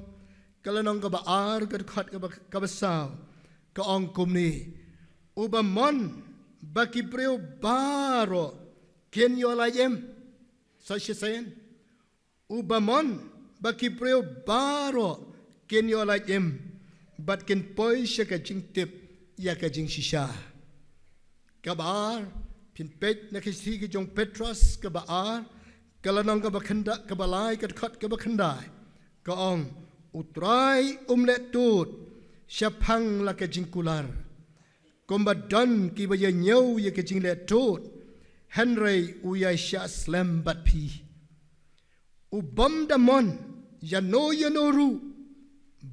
ka lynnong kaba ar, ka dkhot kaba, kaba saw. Ka ong kumne: Uba mon ba ki briew baroh kin ïoh lait im. Sa shisien, uba mon ba ki briew baroh kin ïoh lait im bad kin poi sha ka jingtip ïa ka jingshisha. Kaba ar, phin peit na ka shithi ka jong u Petros kaba ar, ka lynnong kaba khynda-, kaba lai, ka dkhot kaba khyndai. Ka ong: U Trai um leh tud shaphang la ka jingkular, kumba don kiba ïa ñiew ïa ka jingleh tud, hynrei u ïa shah slem bad phi. U bym da mon ïano ïano ruh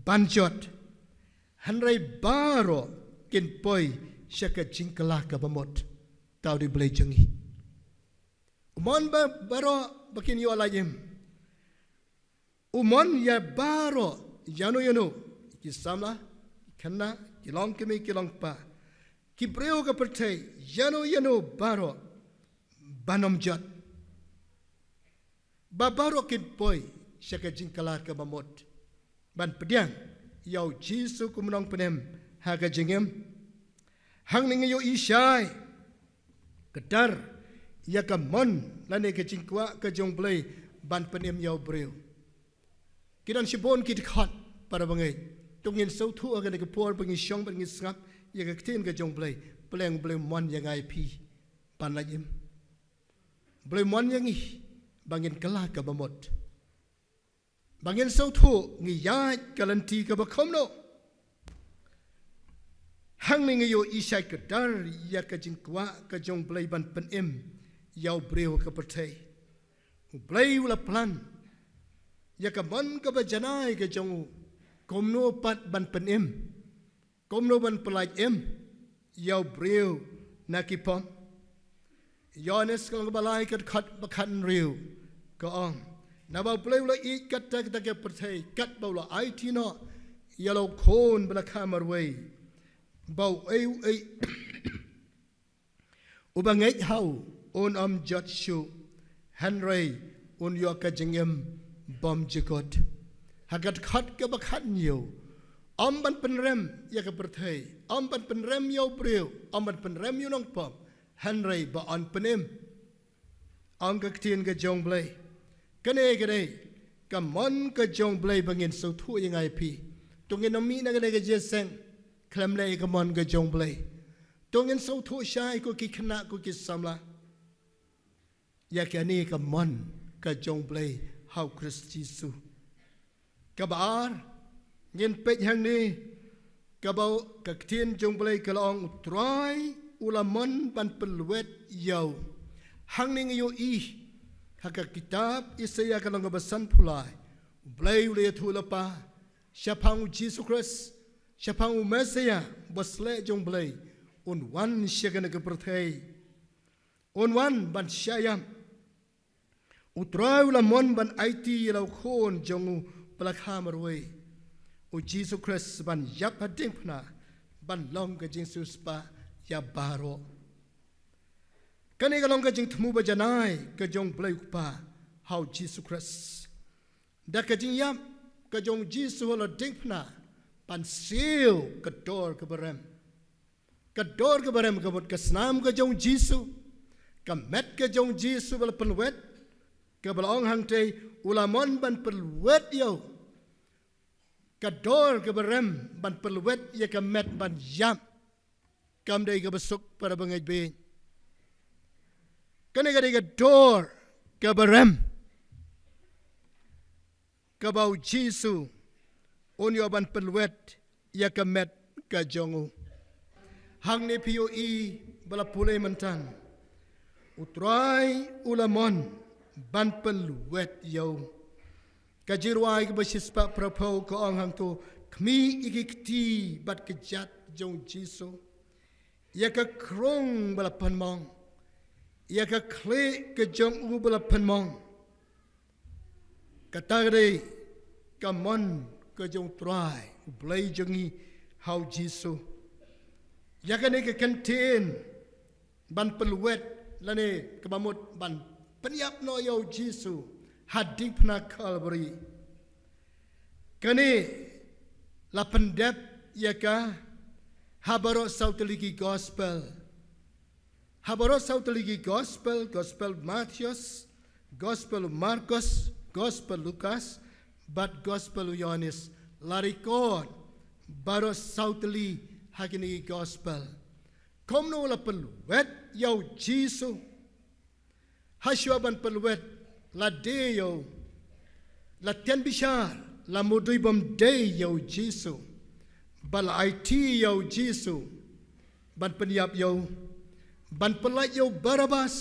ban jot, hynrei baroh kin poi sha ka jingkylla kaba mut. Te U Blei jong ngi u mon ba baroh ba kin ïoh lait im. U mon ïa baroh, ïano ïano, ki samla, ki khynnah, ki longkmie, ki longkpa, ki briew ka pyrthei, ïano ïano baroh ban ym jot, ba baroh kin poi sha ka jingkylla kaba mut, ban pdiang ïa U Jisu kum u nongpynim ha ka jingim. Hangne ngi ïohi shai kdar ïa ka mon lane ka jingkwah ka jong U Blei ban pynim ïa u briew. Ki don shibun ki dkhot, para bangeit. To ngin sngewthuh ha kane ka por ba ngi shong bad ngi sngap ïa ka ktien ka jong U Blei. Pleng U Blei u mon ïa nga ïa phi ban lait im. U Blei u mon ïa ngi ba ngin kylla kaba mut, ba ngin sngewthuh ngi ïaid ka lynti kaba kumno. Hangne ngi ïohi shai kdar ïa ka jingkwah ka jong U Blei ban pynim ïa u briew ka pyrthei. U Blei u la plan ïa ka mon kaba janai ka jong u, kumno pat ban pynim, kumno ban pyllait im ïa u briew na ki pop. Ïoannis ka lynnong ba lai, ka dkhot ba khathynriew, ka ong: Naba U Blei u la ïeit katta katta ka pyrthei, katba u la aiti noh ïa la u Khun ba la kha marwei, ba uei uei uba ngeit ha u un ym jot shuh, hynrei un ïoh ka jingim bymjukut. Ha ka dkhot kaba khathynñiew, ym ban pynrem ïa ka pyrthei, ym ban pynrem ïa u briew, ym ban pynrem ïa u nongpop, hynrei ba yn pynim. Ong ka ktien ka jong U Blei. Kane ka dei ka mon ka jong U Blei ba ngin sngewthuh ïa nga ïa phi. To ngin ym mih na kane ka jingïaseng khlem leh ïa ka mon ka jong U Blei. To ngin sngewthuh shai, ko ki khynnah, ko ki samla, ïa kane ka mon ka jong U Blei ha u Khrist Jisu. Kaba ar, ngin peit hangne, kaba, ka ktien jong U Blei ka la ong: U Trai u la mon ban pynlwet ïa u. Hangne ngi ïohi ha ka kitab Isaïah ka lynnong kaba sanphew lai, U Blei u la ïathuh lypa shaphang u Jisu Khrist, shaphang u Messiah, u basleh jong U Blei, un wan sha kane ka pyrthei. Un wan ban shah ïap. U Trai u la mon ban aiti ïa la u Khun jong u ba la kha marwei, u Jisu Khrist, ban ïap ha diengphna, ban long ka jingsiewspah ïa baroh. Kane ka long ka jingthmu ba janai ka jong U Blei u Kpa ha u Jisu Khrist. Da ka jingïap ka jong u Jisu ha la diengphna, ban siew ka dor kaba rem. Ka dor kaba rem ka mut ka snam ka jong u Jisu, ka met ka jong u Jisu ba la pynlwet, kaba la ong hangtei: U la mon ban pynlwet ïa u. Ka dor kaba rem ban pynlwet ïa ka met ban ïap, kam dei kaba suk, para bangeit baieit. Kane ka dei ka dor kaba rem, kaba u Jisu un ïoh ban pynlwet ïa ka met ka jong u. Hangne phi ïohi ba la pule mynta, U Trai u la mon ban pynlwet ïa u. Ka jingrwai kaba shispah phraphew ka ong hangto, khmih ïa ki kti bad kjat jong u Jisu, ïa ka krung ba la pynmong, ïa ka khlieh ka jong u ba la pynmong. Kata ka dei ka mon ka jong u Trai u Blei jong ngi ha u Jisu. Ïa kane ka kyntien ban pynlwet lane kaba mut ban pynïap noh ïa u Jisu ha diengphna Kalbari, kane la pyndep ïa ka ha baroh saw tylli ki gospel. Ha baroh saw tylli ki gospel, gospel Mathaios, gospel Markos, gospel Lukas, bad gospel Ïoannis, la record baroh saw tylli ha kine ki gospel. Kumno la pynlwet ïa u Jisu? Hashwa ban pynlwet, la die ïa u, la tian bishar, la mudui bam die ïa u Jisu, ba la aiti ïa u Jisu ban pynïap ïa u, ban pyllait ïa u Barabbas.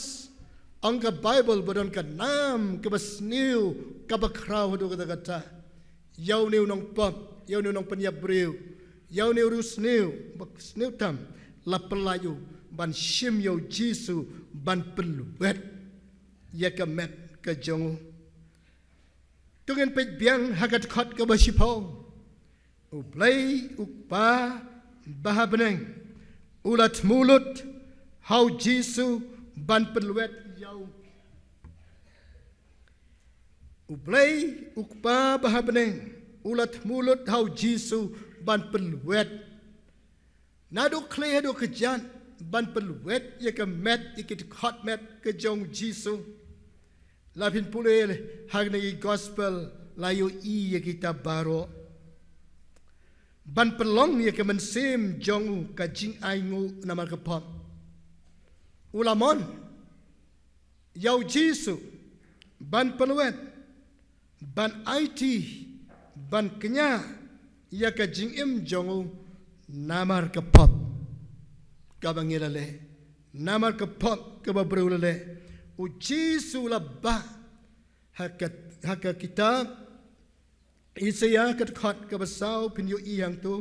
Ong ka Baibl ba don ka nam kaba sniew, kaba khraw haduh katta katta. Ïa une u nongpop, ïa une u nongpynïap briew, ïa une u riewsniew ba sniew tam, la pyllait u ban shim ïa u Jisu ban pynlwet ïa ka met ka jong u. To ngin peit biang ha ka dkhot kaba shiphew. U Blei u Kpa ba ha bneng u la thmu lut ha u Jisu ban pynlwet ïa u. U Blei u Kpa ba ha bneng u la thmu lut ha u Jisu ban pynlwet. Naduh khlieh haduh kjat ban pynlwet ïa ka met, ïa ki dkhot met ka jong u Jisu. La phin pule ha kine ki gospel, la ïohi ïa kita baroh. Ban pynlong ïa ka mynsiem jong u, ka jingainguh namar ka pop. U la mon ïa u Jisu ban pynlwet, ban aiti, ban kñia ïa ka jingim jong u namar ka pop kaba ngi la leh, namar ka pop kaba briew la leh. U Jisu la bah ha ka, ha ka kitab Isaïah ka dkhot kaba saw phin ïohi hangto.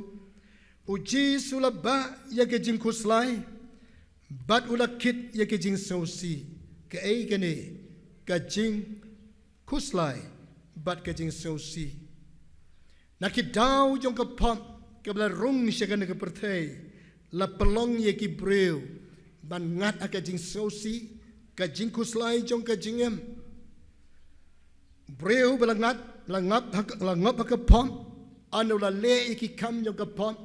U Jisu la bah ïa ka jingkhuslai bad u la kit ïa ka jingsngewsih. Kaei kane ka jingkhuslai bad ka jingsngewsih? Na ki daw jong ka pop kaba la rung sha kane ka pyrthei, la pynlong ïa ki briew ban ngat ha ka jingsngewsih, ka jingkhuslai jong ka jingim. Briew ba la ngat, la ngop ha ka, la ngop ha ka pop, ynda u la leh ïa ki kam jong ka pop,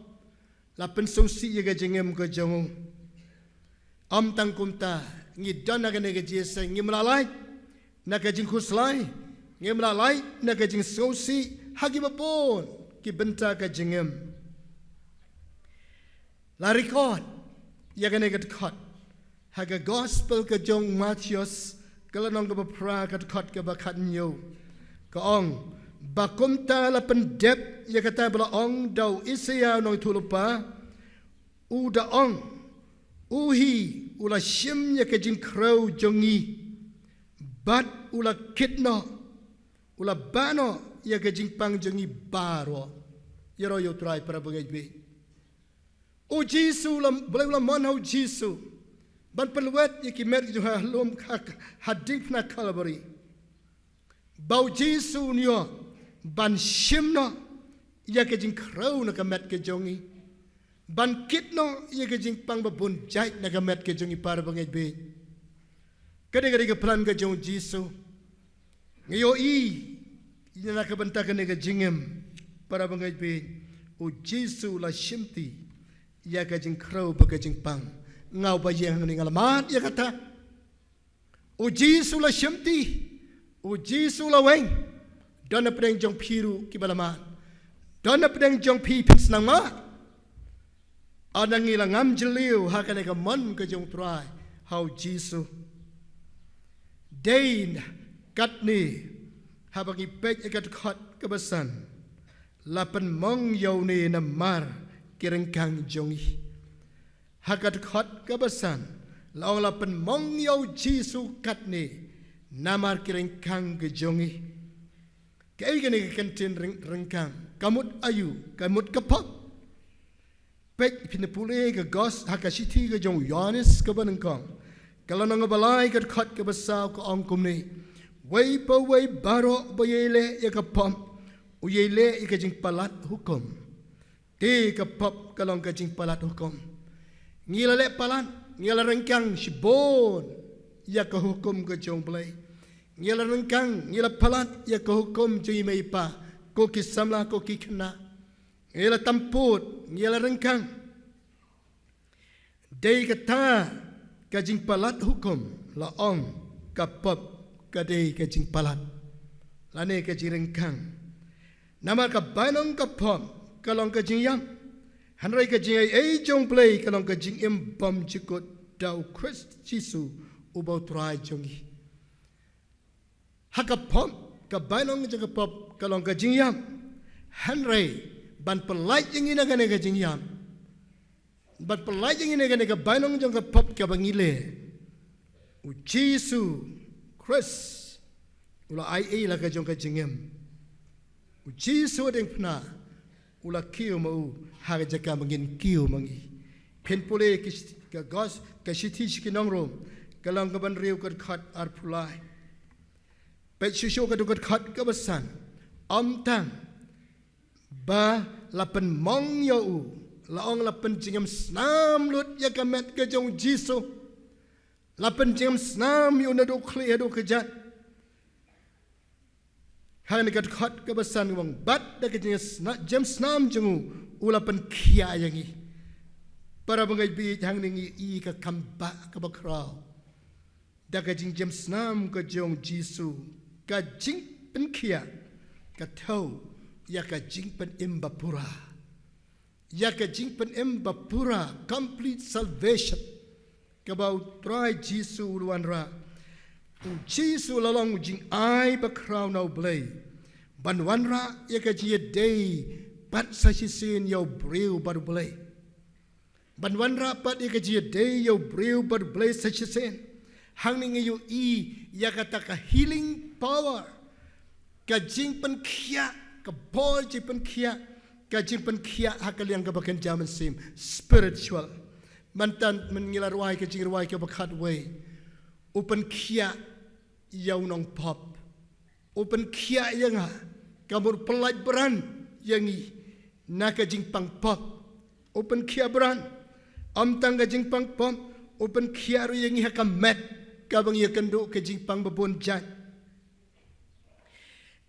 la pynsngewsih ïa ka jingim ka jong u. Ym tang kumta, ngi don ha kane ka jingïaseng, ngim lah lait na ka jingkhuslai, ngim lah lait na ka jingsngewsih ha kiba bun ki bynta ka jingim. La record ïa kane ka dkhot ha ka gospel ka jong u Mathaios, ka lynnong kaba phra, ka dkhot kaba khathynñiew. Ka ong ba kumta la pyndep ïa kata ba la ong da u Isaïah u nongïathuhlypa, u da ong, u hi u la shim ïa ka jingkhrew jong ngi bad u la kit noh, u la bah noh ïa ka jingpang jong ngi baroh. Ïaroh ïa u Trai, para bangeit baieit. U Jisu, la, Blei u la mon ha u Jisu ban pynlwet ïa ki met jong u ha lum, ha, ha diengphna Kalbari. Ba u Jisu un ïoh ban shim noh ïa ka jingkhrew na ka met ka jong ngi, ban kit noh ïa ka jingpang ba bun jait na ka met ka jong ngi, para bangeit baieit. Ka dei, ka dei ka plan ka jong u Jisu. Ngi ïohi ïa na ka bynta kane ka jingim, para bangeit baieit, u Jisu u la shimti ïa ka jingkhrew bad ka jingpang. Nga uba ïeng hangne nga la mad ïa kata. U Jisu u la shimti, u Jisu u la weng. Don napdeng jong phi ruh kiba la mad, don napdeng jong phi, phin sngewmad. Ynda ngi la ngam jylliew ha kane ka mon ka jong u Trai ha u Jisu. Dei na katne, haba ngi peit ïa ka dkhot kaba san, la pynmong ïa une namar ki ryngkang jong ngi. Ha ka dkhot kaba san, La ong la pynmong ïa u Jisu katne namar ki ryngkang ki jong ngi. Kaei kane ka kyntien ryng-, ryngkang? Ka mut aïu? Ka mut ka pop. Peit, phin pule ka gos-, ha ka shithi ka jong u Ïoannis kaba nyngkong, ka lynnong kaba lai, ka dkhot kaba saw, ka ong kumne: Uwei pa uwei baroh ba ïaleh ïa ka pop, u ïaleh ïa ka jingpalat hukum. Te ka pop ka long ka jingpalat hukum. Ngi la leh palat, ngi la ryngkang shibun ïa ka hukum ka jong u Blei. Ngi la ryngkang, ngi la palat ïa ka hukum jong i mei i pa, ko ki samla, ko ki khynnah. Ngi la tampud, ngi la ryngkang. Dei kata ka jingpalat hukum, la ong, ka pop ka dei ka jingpalat lane ka jingryngkang. Namar ka bainong ka pop ka long ka jingïap, hynrei ka jingaiei jong u Blei ka long ka jingim bymjukut da u Khrist Jisu uba u Trai jong ngi. Ha ka pop, ka bainong jong ka pop ka long ka jingïap. Hynrei ban pynlait ïa ngi na kane ka jingïap, ban pynlait ïa ngi na kane ka bainong jong ka pop kaba ngi leh, u Jisu Khrist u la ai ei la ka jong ka jingim. U Jisu diengphna u la kiew ma u ha ka jaka ba ngin kiew ma ngi. Phin pule ki sh-, ka gos-, ka shithi sha ki nong Rom, ka lynnong kaba hynriew, ka dkhot arphew lai. Peit shuh shuh ka dkhot kaba san. Ym tang ba la pynmong ïa u, la ong la pynjingim snam lut ïa ka met ka jong u Jisu. La pynjingim snam ïa u naduh khlieh haduh kjat. Hangne ka dkhot kaba san ka ong, bad da ka jingsna-, jingim snam jong u, u la pynkhiah ïa ngi. Para bangeit, bad hangne ngi i ka kam ba kaba khraw. Da ka jingjim snam ka jong u Jisu, ka jingpynkhiah ka thew ïa ka jingpynim ba pura. Ïa ka jingpynim ba pura, complete salvation, kaba u Trai Jisu u la wanrah. U Jisu la long u jingai ba khraw na u Blei ban wanrah ïa ka jingïadei pat sa shisien ïa u briew bad u Blei. Ban wanrah pat ïa ka jingïadei ïa u briew bad u Blei sa shisien. Hangne ngi ïohi ïa kata ka healing power, ka jingpynkhiah, ka bor jingpynkhiah, ka jingpynkhiah ha ka liang kaba kynja mynsiem, spiritual. Mynta mynta ngi la rwai ka jingrwai kaba khatwei. U pynkhiah ïa u nongpop. U pynkhiah ïa nga, ka mut pyllait bran ïa ngi na ka jingpang pop. U pynkhiah bran, ym tang ka jingpang pop, u pynkhiah ruh ïa ngi ha ka met kaba ngi ïakynduh, ka jingpang ba bun jait.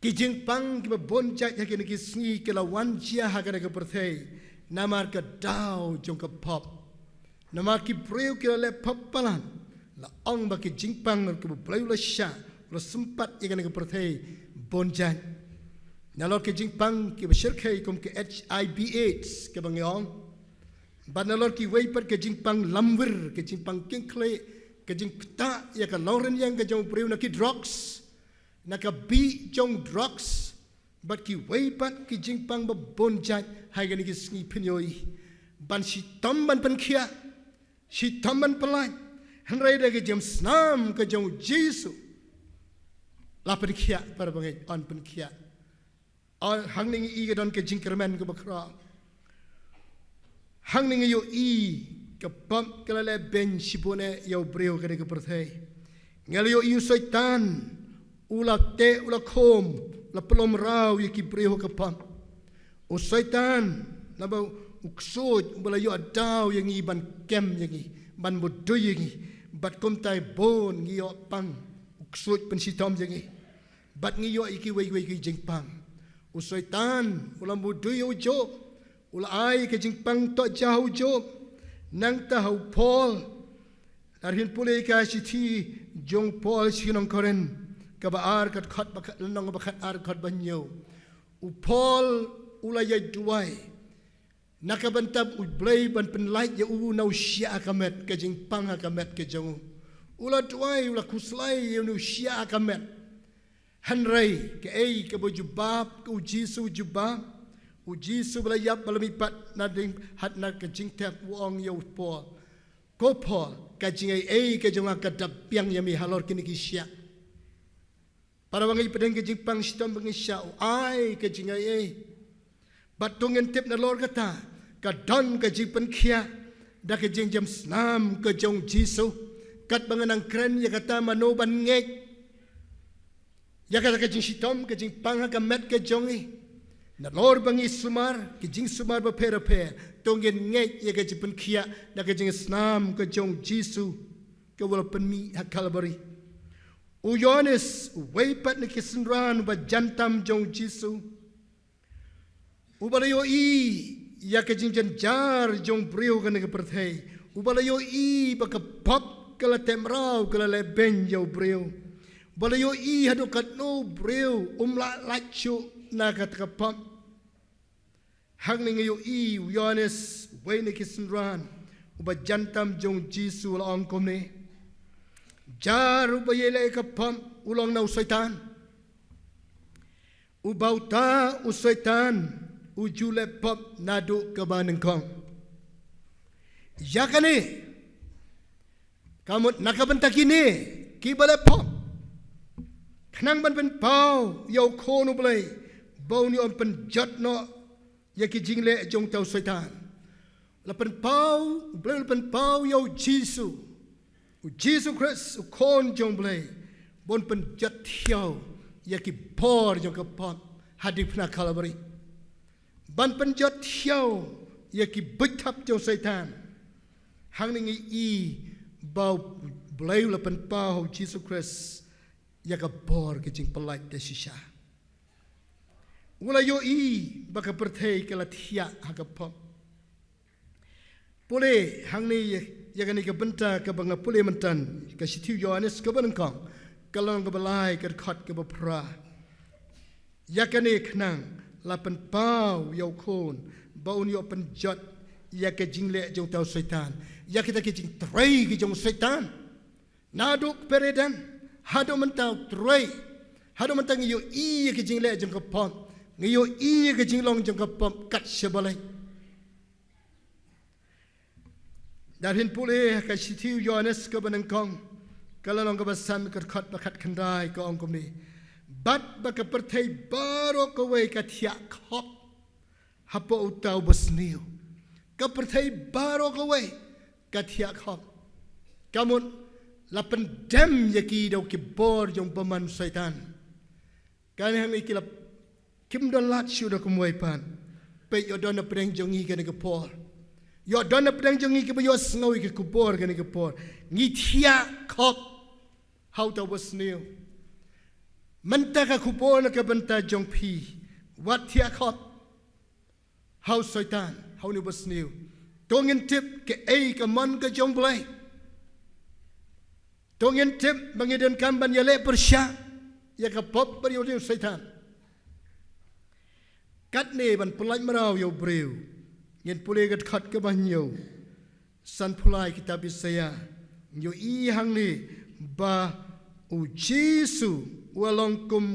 Ki jingpang kiba bun jait ha kine ki sngi ki la wan jia ha kane ka pyrthei namar ka daw jong ka pop. Namar ki briew ki la leh pop palat, la ong ba ki jingpang kiba u Blei u la shah, u la sympat ïa kane ka pyrthei bun jait. Nalor ki jingpang kiba shyrkhei kum ka H I V AIDS kaba ngi ong. Bad nalor kiwei pat ki jingpang lamwir, ki jingpang kynkhlieh, ki jingktah ïa ka longrynieng ka jong u briew na ki drugs, na ka bih jong drugs, bad kiwei pat ki jingpang ba bun jait, ha kine ki sngi phin ïohi. Ban shitom ban pynkhiah, shitom ban pyllait, hynrei da ka jingim snam ka jong u Jisu la pynkhiah, para bangeit, yn pynkhiah. Hangne ngi i ka don ka jingkyrmen kaba khraw. Hangne ngi ïohi ka pop ka la leh beiñ shibun eh ïa u briew ha kane ka pyrthei. Ngi la ïohi u Soitan u la teh, u la khum, la pynlong mraw ïa ki briew ha ka pop. U Soitan, naba u ksuid uba la ïoh daw ïa ngi ban kem ïa ngi, ban mudui ïa ngi. Bad kumta bun ngi ïoh pang u ksuid pynshitom ïa ngi. Bad ngi ïoh ïa kiwei kiwei ki jingpang. U Soitan u la mudui ïa u Job, u la ai ka jingpang tohjah ha u Job. Nangta ha u Paul, lada phin pule ïa ka shithi jong u Paul sha ki nong Korinth kaba ar, ka dkhot ba khat, lynnong ba khat ar, dkhot ba hynñiew. U Paul u la ïai duwai na ka bynta u Blei ban pynlait ïa u na u shiah ha ka met, ka jingpang ha ka met ka jong u. U la duwai, u la khuslai ïa u na u shiah ha ka met. Hynrei kaei kaba u jubab, ka u Jisu u jubab, u Jisu ba la ïap ba la mihpat na ding, ha, na ka jingtep, u ong ïa u Paul, Ko Paul, ka jingaiei ka jong nga ka da biang ïa me halor kine ki shiah. Para bangeit, pdeng ka jingpang shitom ba ngi shah, u ai ka jingaiei. Bad to ngin tip nalor kata ka don ka jingpynkhiah da ka jingjem snam ka jong Jisu. Katba nga nang kren ïa kata mano ban ngeit ïa kata ka jingshitom, ka jingpang ha ka met ka jong ngi. Nalor ba ngi sumar ki jingsumar bapher bapher, to ngin ngeit ïa ka jingpynkhiah da ka jingsnam ka jong Jisu kaba la pynmih ha Kalbari. U Ïoannis, uwei pat na ki synran ba jan tam jong Jisu, uba la ïohi ïa ka jingjynjar jong briew kane ka pyrthei, uba la ïohi ba ka pop ka la teh mraw, ka la leh beiñ ïa u briew, uba la ïohi haduh katno u briew um lah lait shuh na kata ka pop. Hangne ngi ïohi u Ïoannis, uwei na ki synran uba jan tam jong Jisu, u la ong kumne: Jar uba ïaleh ïa ka pop u long na u Soitan. Uba uta u Soitan u ju leh pop naduh kaba nyngkong. Ïa kane, ka mut na ka bynta kine kiba leh pop, khnang ban pynpaw ïa u Khun u Blei ba un ïoh pynjot noh ïa ki jingleh jong uta u Soitan, la pynpaw, u Blei u la pynpaw ïa u Jisu, u Jisu Khrist, u Khun jong u Blei, ba un pynjot thiaw ïa ki bor jong ka pop ha diengphna Kalbari, ban pynjot thiaw ïa ki buit thap jong u Soitan. Hangne ngi i ba u Blei u la pynpaw ha u Jisu Khrist ïa ka bor ka jingpyllait da shisha. U la ïohi ba ka pyrthei ka la thiah ha ka pop. Pule hangne ïa, ïa kane ka bynta kaba nga pule mynta, ka shithi u Ïoannis kaba nyngkong, ka lynnong kaba lai, ka dkhot kaba phra. Ïa kane khnang la pynpaw ïa u Khun ba un ïoh pynjot ïa ka jingleh jong uta u Soitan, ïa kita ki jingtrei ki jong u Soitan. Naduh ka Eden haduh mynta u trei, haduh mynta ngi ïohi ïa ka jingleh jong ka pop, ngi ïohi ïa ka jinglong jong ka pop kat sha balei. Lada phin pule ha ka shithi u Ïoannis kaba nyngkong, ka lynnong kaba san, ka dkhot ba khatkhyndai, ka ong kumne: Bad ba ka pyrthei baroh kawei ka thiah khop hapoh uta u basniew. Ka pyrthei baroh kawei ka thiah khop. Ka mut la pyndem ïa ki da ki bor jong u bymman u Soitan. Kane hangne ki la, kim don lad shuh da kumwei pat. Peit, ïoh don na pdeng jong ngi kane ka por. Ïoh don na pdeng jong ngi kiba ïohsngew ïa ka khubor kane ka por. Ngi thiah khop ha uta u basniew. Mynta ka khubor na ka bynta jong phi: wat thiah khop ha u Soitan, ha une u basniew. To ngin tip kaei ka mon ka jong u Blei. To ngin tip ba ngi donkam ban ïaleh pyrshah ïa ka pop bad ïa u Soitan. Katne ban pyllait mraw ïa u briew, ngin pule ka dkhot kaba hynñiew, sanphew lai kitab Isaïah, ngi ïohi hangne ba u Jisu u la long kum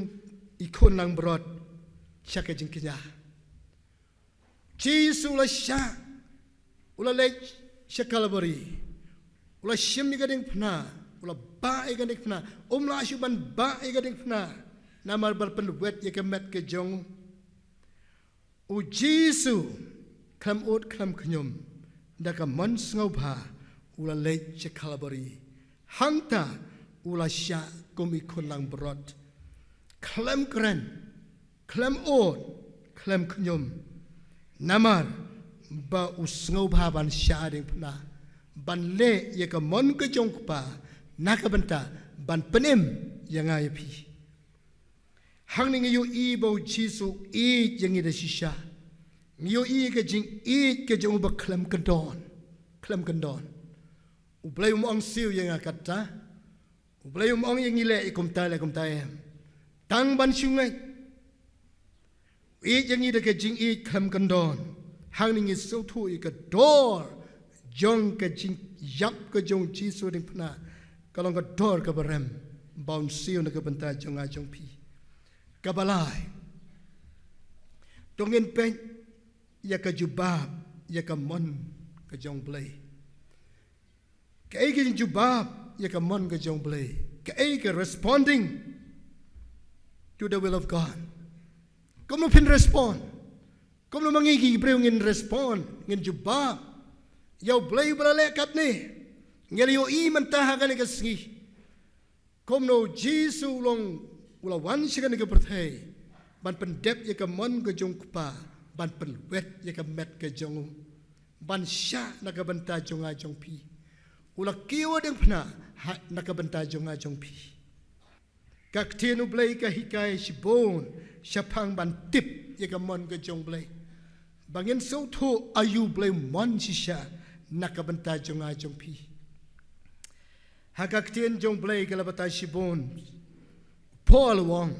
i khun langbrot sha ka jingkñia. Jisu u la shah, u la leit sha Kalbari, u la shim ïa ka diengphna, u la bah ïa ka diengphna, um lah shuh ban bah ïa ka diengphna, namar ba la pynwet ïa ka met ka jong u. U Jisu khlem ud khlem khñium, da ka mon sngewbha u la leit sha Kalbari. Hangta u la shah kum i khun langbrot, khlem kren, khlem ud, khlem khñium, namar ba u sngewbha ban shah diengphna, ban leh ïa ka mon ka jong u Kpa, na ka bynta ban pynim ïa nga ïa phi. Hangne ngi ïohi ba u Jisu u ïeit ïa ngi da shisha. Ngi ïohi ka jingïeit ka jong u ba khlem kyndon, khlem kyndon. U Blei um ong siew ïa nga katta. U Blei um ong ïa ngi leh ïa kumta, leh kumta, em. Tang ban shu ngeit. U ïeit ïa ngi da ka jingïeit khlem kyndon. Hangne ngi sngewthuh ïa ka dor jong ka jingïap ka jong u Jisu diengphna, ka long ka dor kaba rem, ba un siew na ka bynta jong nga jong phi. Kaba lai, to ngin peit ïa ka jubab ïa ka mon ka jong u Blei. Kaei ka jingjubab ïa ka mon ka jong U Blei? Kaei ka responding to the will of God? Kumno phin respond? Kumno ma ngi ki briew ngin respond, ngin jubab ïa U Blei ba la leh katne? Ngi la ïohi mynta ha kane ka sngi kumno U Jisu u long, u la wan sha kane ka pyrthei ban pyndep ïa ka mon ka jong U Kpa, ban pynwet ïa ka met ka jong u, ban shah na ka bynta jong nga jong phi. U la kiew diengphna ha, na ka bynta jong nga jong phi. Ka ktien U Blei ka hikai shibun shaphang ban tip ïa ka mon ka jong U Blei, ba ngin sngewthuh aïu U Blei u mon shisha na ka bynta jong nga jong phi. Ha ka ktien jong U Blei ka la batai shibun, Paul u ong,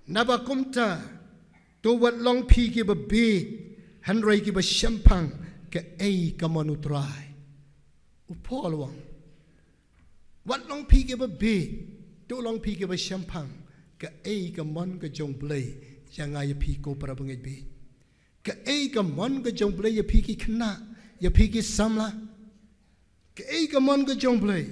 naba kumta to wat long phi kiba bieit, hynrei kiba shemphang, kaei ka mon U Trai. U Paul u ong, wat long phi kiba bieit, to long phi kiba shemphang, kaei ka mon ka jong U Blei ïa nga ïa phi ko para bangeit bieit? Kaei ka mon ka jong U Blei ïa phi ki khynnah, ïa phi ki samla? Kaei ka mon ka jong U Blei?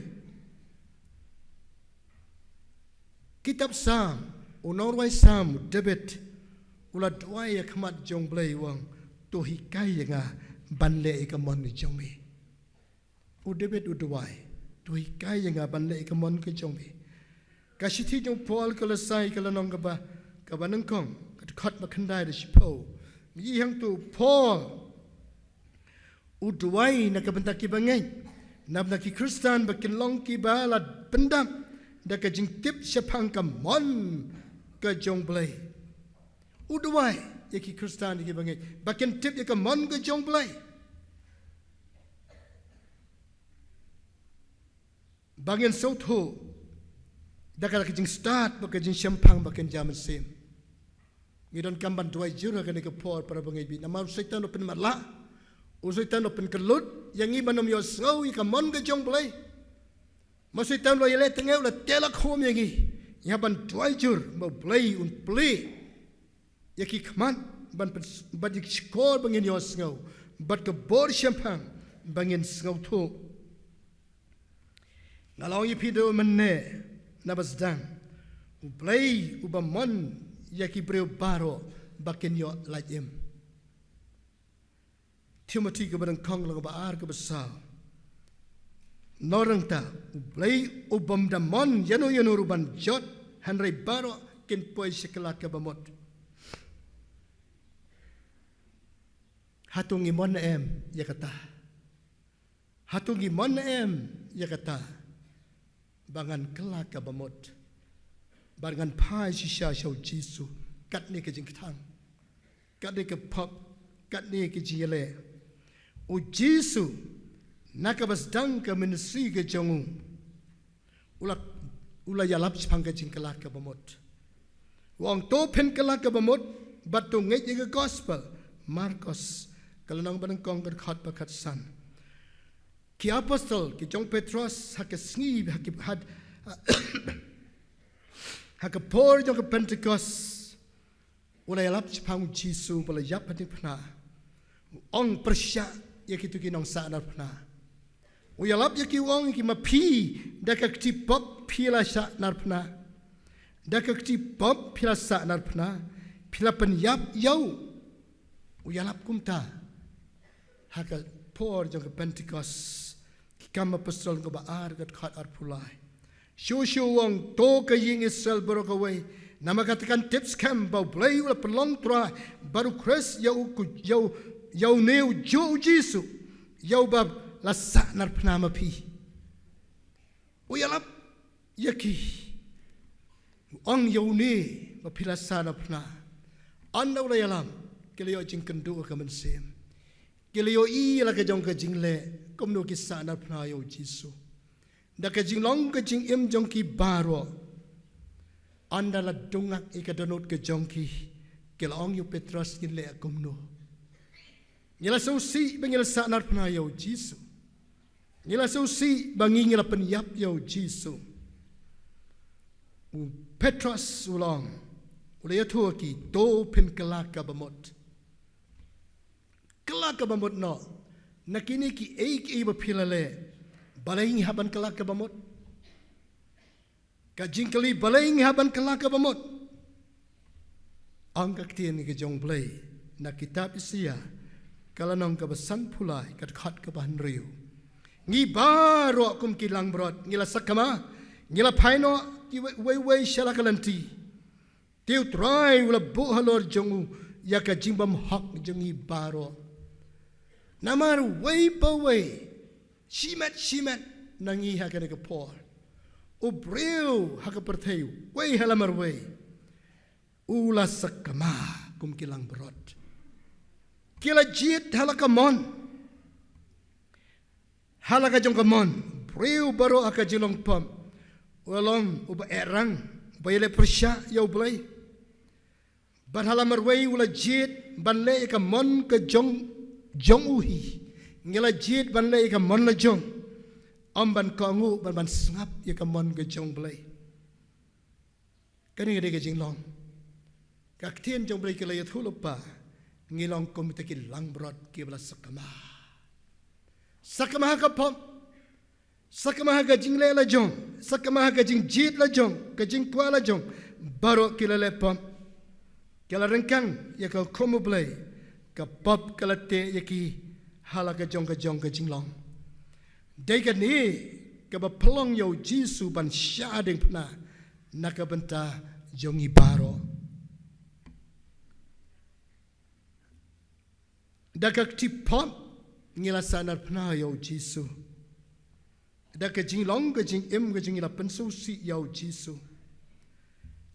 Kitab Salm, u nongrwai Salm u David u la duwai ïa khmat jong U Blei u ong, to hikai ïa nga ban leh ïa ka mon ka jong me. U David u duwai, to hikai ïa nga ban leh ïa ka mon ka jong me. Ka shithi jong u Paul ha ki Kolosai ka lynnong kaba, kaba nyngkong, ka dkhot ba khyndai da shiphew. Ngi ïohi hangto u Paul u duwai na ka bynta ki bangeit, na bynta ki Khristan ba kin long kiba la pyndap da ka jingtip shaphang ka mon ka jong U Blei. U duwai ïa ki Khristan, ïa ki bangeit ba kin tip ïa ka mon ka jong U Blei, ba ngin sngewthuh da ka, da ka jingstad bad ka jingshemphang ba kin jia mynsiem. Ngi donkam ban duwai jur ha kane ka por para bangeit bieit, namar u Soitan u pynmatlah, u Soitan u pynkyllut ïa ngi ban ym ïohsngew ïa ka mon ka jong U Blei. Ma u Soitan u la ïaleh tang eh, u la teh lakhum ïa ngi. Ngi hap ban duwai jur ba U Blei un plie ïa ki khmat ban pyn-, ban ïa ki shkor ba ngin ïohsngew, bad ka bor shemphang ba ngin sngewthuh. Nga la ong ïa phi da mynne, naba sdang, U Blei uba mon ïa ki briew baroh ba kin ïoh lait im. Timothi kaba nyngkong lynnong ba ar, kaba saw. Nangta U Blei u bym da mon ïano ïano ruh ban jot, hynrei baroh kin poi sha ka lad kaba mut. Hato ngi mon em ïa kata? Hato ngi mon em ïa kata, ba ngan kylla kaba mut, ba ngan phai shisha sha U Jisu? Katne ka jingkthang, katne ka pop, katne ka jingïaleh. U Jisu, na kaba sdang ka ministry ka jong u, u la, u la ïalap shaphang ka jingkylla kaba mut. U ong to phin kylla kaba mut, bad to ngeit ïa ka gospel. Markos ka lynnong ba nyngkong, ka dkhot ba khatsan. Ki apostol, ki jong u Petros, ha ka sngi, ha ki, ha, ha ka por jong ka Pentekost, u la ïalap shaphang U Jisu ba la ïap ha diengphna. U ong pyrshah ïa kito ki nongsahnarphna. U ïalap ïa ki, u ong ïa ki, ma phi, da ka kti pop phi la sahnarphna, da ka kti pop phi la sahnarphna, phi la pynïap ïa u. U ïalap kumta ha ka por jong ka Pentekost. Ki Kam Apostol kaba ar, ka dkhot arphew lai. Shuh shuh u ong to ka ïing Israel baroh kawei, namar kata kan tip skhem ba U Blei u la pynlong Trai bad U Khrist ïa u, ïa u, ïa une ujuh U Jisu, ïa uba la sahnarphna ma phi. U ïalap ïa ki, u ong ïa une ba phi la sahnarphna. Ynda u la ïalam, ki la ïoh jingkynduh ha ka mynsiem. Ki la ïohi ïa la ka jong ka jingleh kumno ki sahnarphna ïa U Jisu. Da ka jinglong ka jingim jong ki baroh, ynda la dungak ïa ka dohnud ka jong ki, ki la ong ïa u Petros, ngin leh kumno? Ngi la sngewsih ba ngi la sahnarphna ïa U Jisu. Ngi la sngewsih ba ngi, ngi la pynïap ïa U Jisu. U Petros u la ong, u la ïathuh ïa ki, to phin kylla kaba mut. Kylla kaba mut noh na kine kiei kiei ba phi la leh, Balei ngi hap ban kylla kaba mut? Ka jingkylli, balei ngi hap ban kylla kaba mut? Ong ka ktien ka jong U Blei na kitab Isaïah, ka lynnong kaba sanphew lai, ka dkhot kaba hynriew. Ngi baroh kum ki langbrot ngi la sakma, ngi la phai noh kiwei wei sha la ka lynti. Te U Trai u la buh halor jong u ïa ka jingbymhok jong ngi baroh. Namar uwei pa uwei, shimet shimet na ngi ha kane ka por, u briew ha ka pyrthei, uwei ha la marwei, u la sakma kum ki langbrot. Ki la jied ha la ka mon. Ha la ka jong ka mon, briew baroh ha ka jinglong pop u long uba ehrang, uba ïaleh pyrshah ïa U Blei. Bad ha la marwei u la jied ban leh ïa ka mon ka jong, jong u hi. Ngi la jied ban leh ïa ka mon la jong. Ym ban kohnguh, ban, ban sngap ïa ka mon ka jong U Blei. Kane ka dei ka jinglong. Ka ktien jong U Blei ka la ïathuh lypa, ngi long kum kita ki langbrot kiba la sakma. Sakma ha ka pop, sakma ha ka jingleh la jong, sakma ha ka jingjied la jong, ka jingkwah la jong, baroh ki la leh pop. Ki la ryngkang ïa ka hukum U Blei, ka pop ka la teh ïa ki ha la ka jong ka jong ka jinglong. Dei kane kaba pynlong ïa U Jisu ban shah diengphna na ka bynta jong ngi baroh. Da ka kti pop ngi la sahnarphna ïa U Jisu. Da ka jinglong ka jingim ka jong ngi la pynsngewsih ïa U Jisu.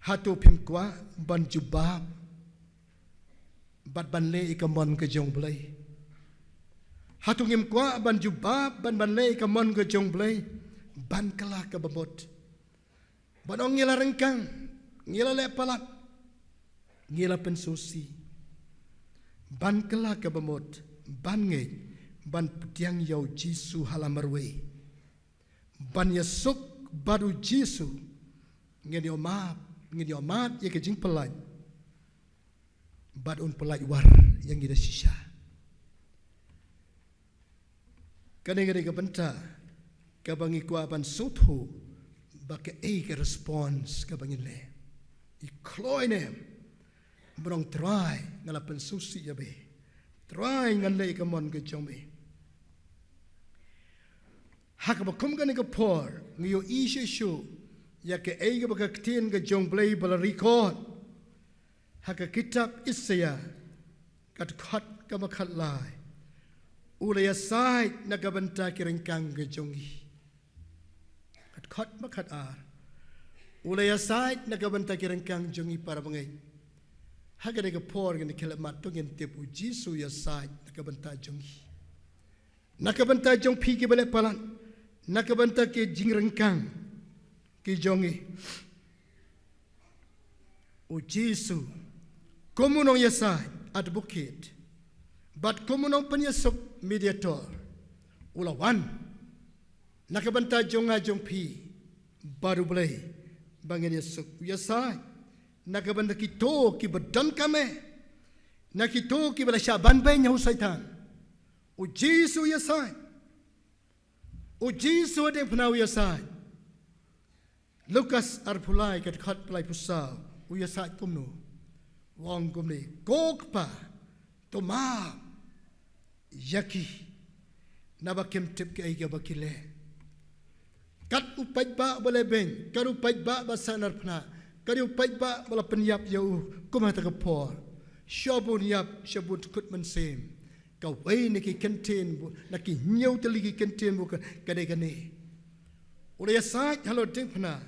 Hato phim kwah ban jubab bad ban leh ïa ka mon ka jong U Blei? Hato ngim kwah ban jubab bad ban leh ïa ka mon ka jong U Blei? Ban kylla kaba mut. Ban ong ngi la ryngkang, ngi la leh palat, ngi la pynsngewsih. Ban kylla kaba mut, ban ngeit, ban pdiang ïa U Jisu ha la marwei. Ban ïasuk bad U Jisu, ngin ïoh map, ngin ïoh mad ïa ka jingpyllait. Bad un pyllait war ïa ngi da shisha. Kane ka dei ka bynta kaba ngi kwah ban sngewthuh ba kaei ka response kaba ngin leh. I kloi ne em, ban ong Trai nga la pynsngewsih ïa me. Trai ngan leh ïa ka mon ka jong me. Ha kaba kum kane ka por ngi ïohi shisha ïa kaei kaba ka ktien ka jong U Blei ba la record ha ka kitab Isaïah, ka dkhot kaba khatlai. U la ïasaid na ka bynta ki ryngkang ka jong ngi. Ka dkhot ba khatar. U la ïasaid na ka bynta ki ryngkang jong ngi para bangeit. Ha kane ka por ngin khlem mat to ngin tip U Jisu u ïasaid na ka bynta jong ngi. Na ka bynta jong phi kiba leh palat, na ka bynta ki jingryngkang ki jong ngi. U Jisu, kum u nongïasaid, advocate, bad kum u nongpynïasuk, mediator, u la wan na ka bynta jong nga jong phi bad U Blei, ba ngin ïasuk. U ïasaid na ka bynta kito kiba donkam eh, na kito kiba la shah ban beiñ ha u Soitan. U Jisu u ïasaid. U Jisu ha diengphna u ïasaid. Lukas arphew lai ka dkhot ba laiphew saw, u ïasaid kumno? U ong kumne, ko Kpa, to map ïa ki, naba kim tip kaei kaba ki leh. Kat u paidbah ba leh beiñ, kat u paidbah ba sahnarphna, kat u paidbah ba la pynïap ïa u kum ha kata ka por. Sha bun ïap, sha bun dkut mynsiem. Kawei na ki kyntien bun, na ki hynñiew tylli ki kyntien bun ka, ka dei kane. U la ïasaid halor diengphna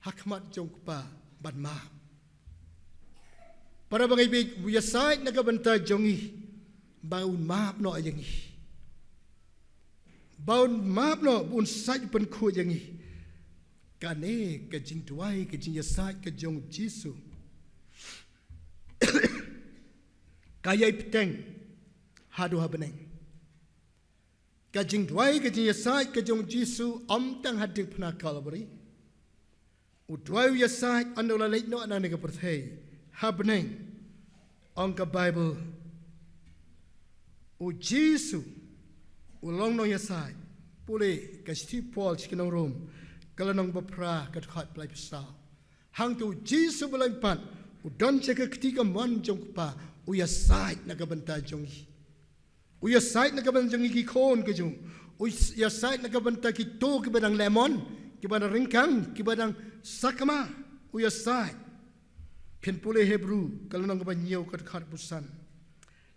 ha khmat jong u Kpa ban map. Para bangeit, u ïasaid na ka bynta jong ngi ba un map noh ïa ngi. Ba un map noh, ba un sait pynkhuid ïa ngi. Kane ka jingduwai, ka jingïasaid ka jong u Jisu ka ïai bteng haduh ha bneng. Ka jingduwai, ka jingïasaid ka jong u Jisu ym tang ha diengphna Kalbari. U duwai, u ïasaid ynda u la leit noh na kane ka pyrthei ha bneng. Ong ka Baibl, u Jisu u long nongïasaid Pule ka shithi Paul sha ki nong Rom, ka lynnong ba phra, ka dkhot ba laiphew saw. Hangto u Jisu ba la wan pat, u don sha ka kti kamon jong u Kpa, u ïasaid na ka bynta jong ngi. U ïasaid na ka bynta jong ngi ki khun ka jong u. U ïasaid na ka bynta kito kiba dang lehmon, kiba dang ryngkang, kiba dang sakma. U ïasaid. Phin pule Hebru, ka lynnong kaba hynñiew, ka dkhot ba san.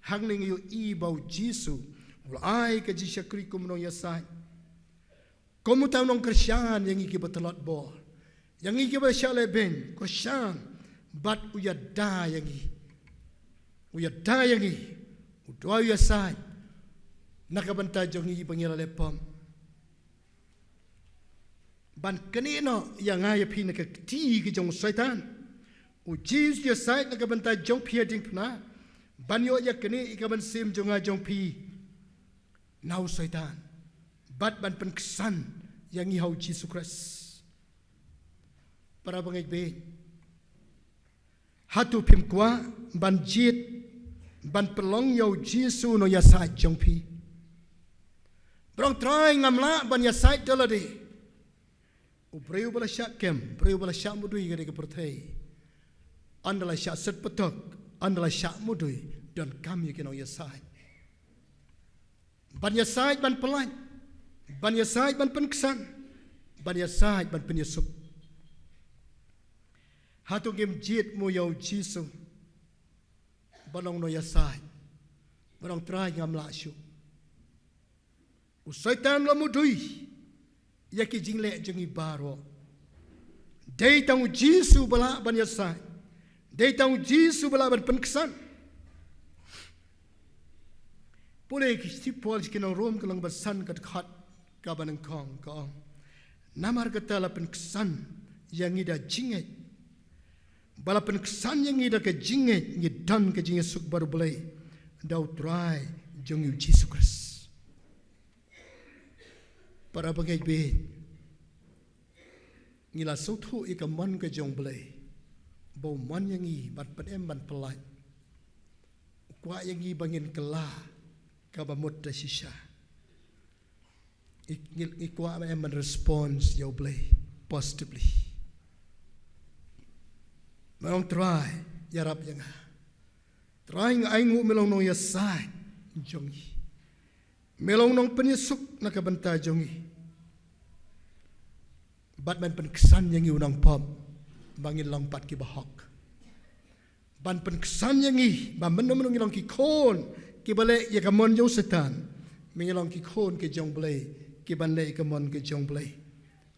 Hangne ngi ïohi ba u Jisu u la ai ka jingshakri kum u nongïasaid. Kum uta u nongkyrshan ïa ngi kiba tlot bor, ïa ngi kiba shah lehbeiñ, kyrshan, bad u ïada ïa ngi. U ïada ïa ngi. U duwai, u ïasaid na ka bynta jong ngi ba ngin ïaleh pop, ban knieh noh ïa nga ïa phi na ka kti ka jong u Soitan. U Jisu u ïasaid na ka bynta jong phi ha diengphna, ban ïoh ïa knieh ïa ka mynsiem jong nga jong phi na u Soitan, bad ban pynksan ïa ngi ha u Jisu Khrist. Para bangeit bad, hato phim kwah ban jied, ban pynlong ïa u Jisu u nongïasaid jong phi? Ba ong, Trai, ngam lah ban ïasaid da lade. U briew ba la shah kem, briew ba la shah mudui ha kane ka pyrthei, ynda la shah set patok, ynda la shah mudui, donkam ïa ki nongïasaid. Ban ïasaid ban pyllait, ban ïasaid ban pynksan, ban ïasaid ban pynïasuk. Hato ngim jied mo ïa u Jisu ban long u nongïasaid? Ba ong, Trai, ngam lah shuh. U Soitan u la mudui ïa ki jingleh jong ngi baroh. Dei tang u Jisu ba lah ban ïasaid. Dei tang u Jisu ba lah ban pynksan. Pule ka shithi Paul sha ki nong Rom, ka lynnong ba san, ka dkhot kaba nyngkong, ka ong, namar kata la pynksan ïa ngi da jingngeit. Ba la pynksan ïa ngi da ka jingngeit, ngi don ka jingïasuk bad U Blei da u Trai jong ngi u Jisu Khrist. Para bangeit bad, ngi la sngewthuh ïa ka mon ka jong U Blei, ba u mon ïa ngi ban pynim ban pyllait. U kwah ïa ngi ba ngin kylla kaba mut da shisha. Ngi, ngi, ngi kwah ban em ban response ïa U Blei positively. Me long, Trai, ïarap ïa nga. Trai, nga ai nguh me long u nongïasaid jong ngi. Me long u nongpynïasuk na ka bynta jong ngi. Bad men pynksan ïa ngi u nongpop ba ngin long pat kiba hok. Ban pynksan ïa ngi ba mynno mynno ngi long ki khun kiba leh ïa ka mon jong u Soitan, men ngi long ki khun ki jong U Blei, kiban leh ïa ka mon ki jong U Blei.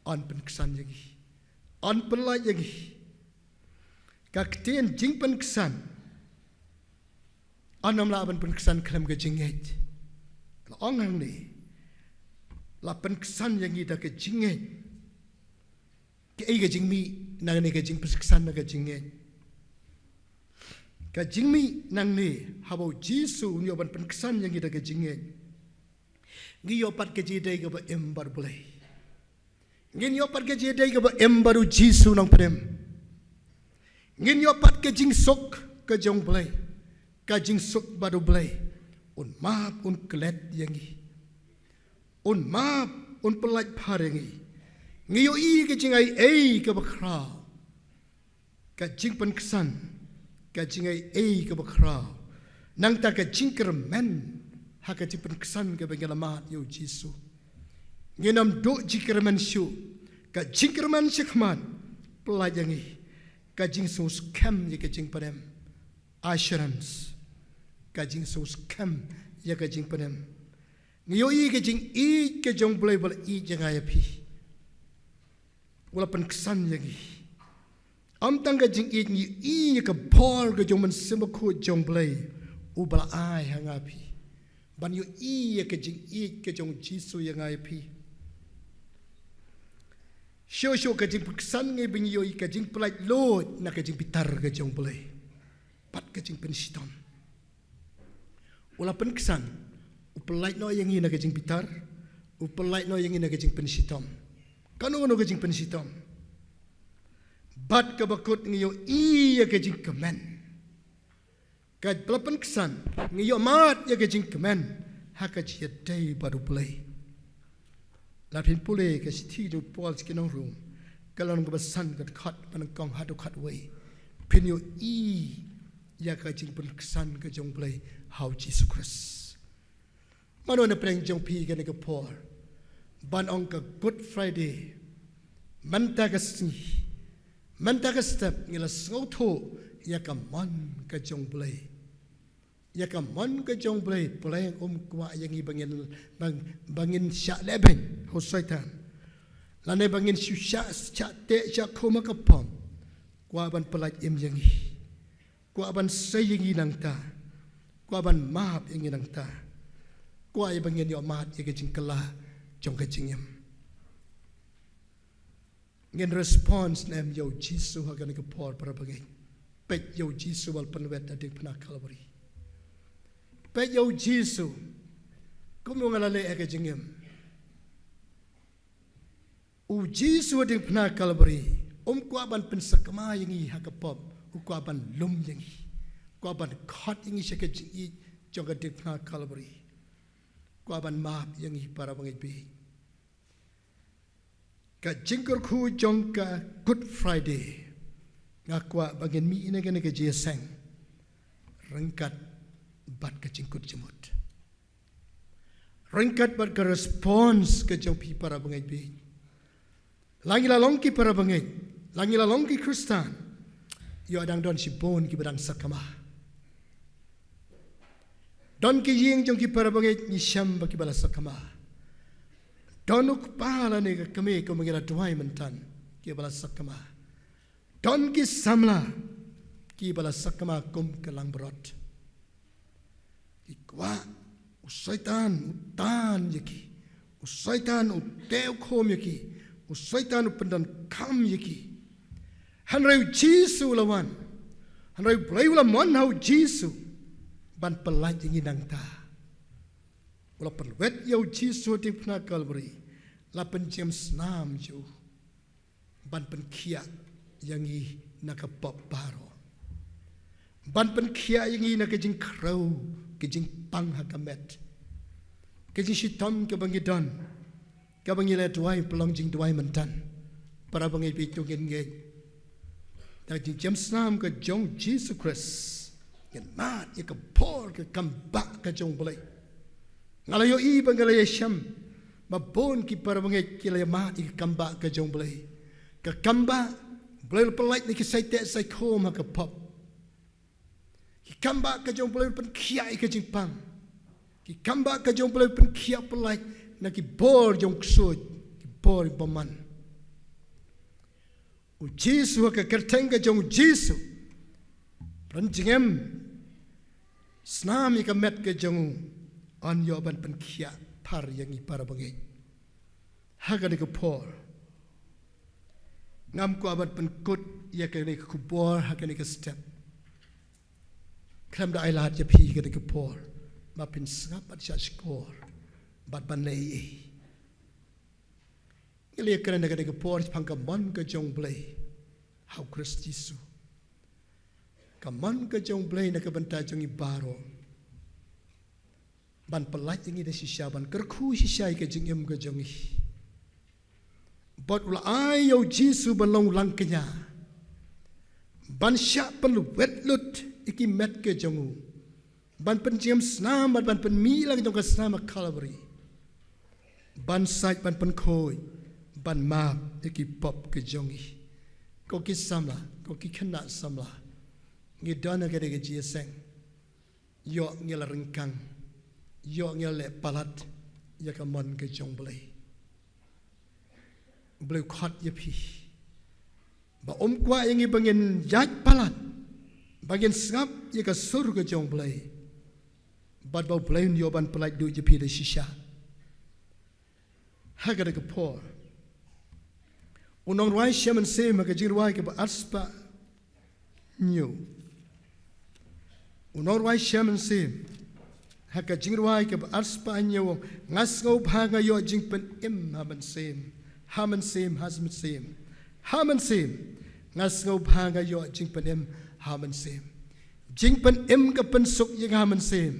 Yn pynksan ïa ngi. Yn pyllait ïa ngi. Ka ktien jingpynksan, ym lah ban pynksan khlem ka jingngeit. La ong hangne, la pynksan ïa ngi da ka jingngeit. Kaei ka jingmih nangne ka jingpynksan da ka jingngeit? Ka jingmih nangne, haba u Jisu un ïoh ban pynksan ïa ngi da ka jingngeit, ngi ïoh pat ka jingïadei kaba im bad U Blei. Ngin ïoh pat ka jingïadei kaba im bad u Jisu u Nongpynim. Ngin ïoh pat ka jingsuk ka jong U Blei, ka jingsuk bad U Blei. Un map, un klet ïa ngi. Un map, un pyllait phar ïa ngi. Ngi ïohi ka jingaiei kaba khraw. Ka jingpynksan, ka jingaiei kaba khraw. Nangta ka jingkyrmen ha ka jingpynksan kaba ngi la mad ïa u Jisu. Ngin ym duh jingkyrmen shuh. Ka jingkyrmen shakhmat, pyllait ïa ngi. Ka jingsngewskhem ïa ka jingpynim. Assurance. Ka jingsngewskhem ïa ka jingpynim. Ngi ïohi ka jingïeit ka jong U Blei ba la ïeit ïa nga ïa phi. U la pynksan ïa ngi. Ym tang ka jingïeit, ngi ïohi ïa ka bor ka jong u Mynsiem Bakhuid jong U Blei uba la ai ha nga phi. Ban ïohi ïa ka jingïeit ka jong u Jisu ïa nga ïa phi. Shuh shuh ka jingpynksan ngi ba ngi ïohi ka jingpyllait luid na ka jingbitar ka jong U Blei bad ka jingpynshitom. U la pynksan, u pyllait noh ïa ngi na ka jingbitar, u pyllait noh ïa ngi na ka jingpynshitom. Kano kano ka jingpynshitom. Bad kaba kut ngi ïohi ïa ka jingkmen. Ka la pynksan, ngi ïoh mad ïa ka jingkmen ha ka jingïadei bad U Blei. Lada phin pule ka shithi jong u Paul sha ki nong Rom, ka lynnong kaba san, ka dkhot ba nyngkong haduh khatwei, phin ïohi ïa ka jingpynksan ka jong u Blei ha u Jisu Khrist. Mano na pdeng jong phi kane ka por ban ong ka Good Friday? Mynta ka sngi, mynta ka step ngi la sngewthuh ïa ka mon ka jong u Blei. Ïa ka mon ka jong u Blei, u Blei um kwah ïa ngi ba ngin, ba, ba ngin shah lehbeiñ ha u Soitan, lane ba ngin shu shah, shah teh, shah khum ha ka pop. Kwah ban pyllait im ïa ngi. Kwah ban sei ïa ngi nangta. Kwah ban map ïa ngi nangta. Kwah ïa ba ngin ïoh mad ïa ka jingkylla jong ka jingim. Ngin response ne em ïa u Jisu ha kane ka por, para bangeit? Peit ïa u Jisu ba la pynwit ha diengphna Kalbari. Peit ïa u Jisu. Kumno nga la leh ha ka jingim? U Jisu ha diengphna Kalbari um kwah ban pynsakma ïa ngi ha ka pop. U kwah ban lum ïa ngi. Kwah ban khot ïa ngi sha ka jingïeit jong ka diengphna Kalbari. Kwah ban map ïa ngi, para bangeit baieit. Ka jingkyrkhu jong ka Good Friday, nga kwah ba ngin mih na kane ka jingïaseng ryngkat bad ka jingkut jingmut, ryngkat bad ka response ka jong phi, para bangeit baieit. La ngi la long ki para bangeit, la ngi la long ki Khristan, ïoh dang don shibun kiba dang sakma. Don ki ïing jong ki para bangeit, ngi shem ba kiba la sakma. Don u kpa lane ka kmie, kum ngi la duwai mynta, kiba la sakma. Don ki samla kiba la sakma kum ka langbrot. Ki kwah u Soitan u tan ïa ki. U Soitan u teh u khum ïa ki. U Soitan u pyndonkam ïa ki. Hynrei u Jisu u la wan. Hynrei u Blei u la mon ha u Jisu ban pyllait ïa ngi nangta. U la pynwit ïa u Jisu ha diengphna Kalbari, la pynjngiam snam ïa u ban pynkhiah ïa ngi na ka pop baroh, ban pynkhiah ïa ngi na ka jingkhrew, ka jingpang ha ka met, ka jingshitom kaba ngi don, kaba ngi la duwai, pynlong jingduwai mynta. Para bangeit baieit, to ngin ngeit, da ka jingjngiam snam ka jong u Jisu Khrist, ngin mad ïa ka bor, ka kambah ka jong u Blei. Nga la ïohi ba nga la ïashem ba bun ki para bangeit ki la ïamad ïa ka kambah ka jong u Blei. Ka kambah u Blei u la pyllait na ki saiteh saikhum ha ka pop. Ki kambah ka jong u Blei u la pynkhiah ïa ka jingpang. Ki kambah ka jong u Blei u la pynkhiah pyllait na ki bor jong u ksuid, ki bor bymman. U Jisu ha ka kyrteng ka jong u Jisu, pynjngiam snam ïa ka met ka jong u, yn ïoh ban pynkhiah par ïa ngi, para bangeit. Ha kane ka por ngam kwah ban pynkut ïa kane ka khubor ha kane ka step. Khlem da ai lad ïa phi ha kane ka por ba phin sngap bad shahshkor bad ban leh ei ei. Ngi la ïakren ha kane ka por shaphang ka mon ka jong u Blei ha u Khrist Jisu. Ka mon ka jong u Blei na ka bynta jong ngi baroh, ban pyllait ïa ngi da shisha, ban kyrkhu shisha ïa ka jingim ka jong ngi. Bad u la ai ïa u Jisu ban long u langkñia, ban shah pynlwet lut ïa ki met ka jong u, ban pynjngiam snam bad ban pynmih lang jong ka snam ha Kalbari, ban sait, ban pynkhuid, ban map ïa ki pop ka jong ngi. Ko ki samla, ko ki khynnah samla, ngi don ha kane ka jingïaseng, ïoh ngi la ryngkang, ïoh ngi la leh palat ïa ka mon ka jong u Blei. U Blei u khot ïa phi ba um kwah ïa ngi ba ngin ïaid palat, ba ngin sngap ïa ka sur ka jong u Blei, bad ba u Blei un ïoh ban pyllait duh ïa phi da shisha. Ha kane ka por u nongrwai Shem and Shem ha ka jingrwai kaba arspah hynñiew. U nongrwai Shem and Shem ha ka jingrwai kaba arspah hynñiew, nga sngewbha nga ïoh jingpynim ha mynsiem, ha mynsiem, ha mynsiem, ha mynsiem. Nga sngewbha nga ïoh jingpynim ha mynsiem. Jingpynim ka pynsuk ïa nga ha mynsiem.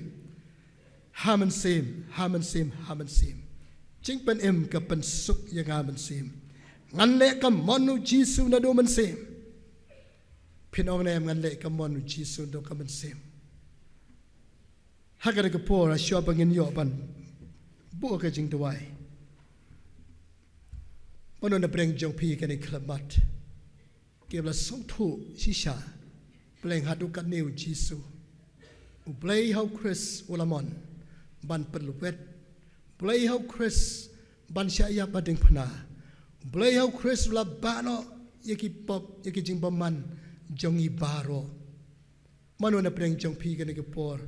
Ha mynsiem, ha mynsiem, ha mynsiem. Jingpynim ka pynsuk ïa nga mynsiem. Ngan leh ka mon u Jisu naduh mynsiem. Phin ong ne em ngan leh ka mon u Jisu naduh ka mynsiem. Ha kane ka por, ha shuwa ba ngin ïoh ban buh ka jingduwai. Mano na pdeng jong phi kane ka khlieh mat. Kiba la sngewthuh shisha. Pdeng haduh katne u Jisu. U Blei ha u Khrist u la mon. Ban pynlwet. Blei ha u Khrist ban shah ïap ha diengphna. Blei ha u Khrist u la bah noh ïa ki pop, ïa ki jingbymman jong ngi baroh. Mano na pdeng jong phi kane ka por.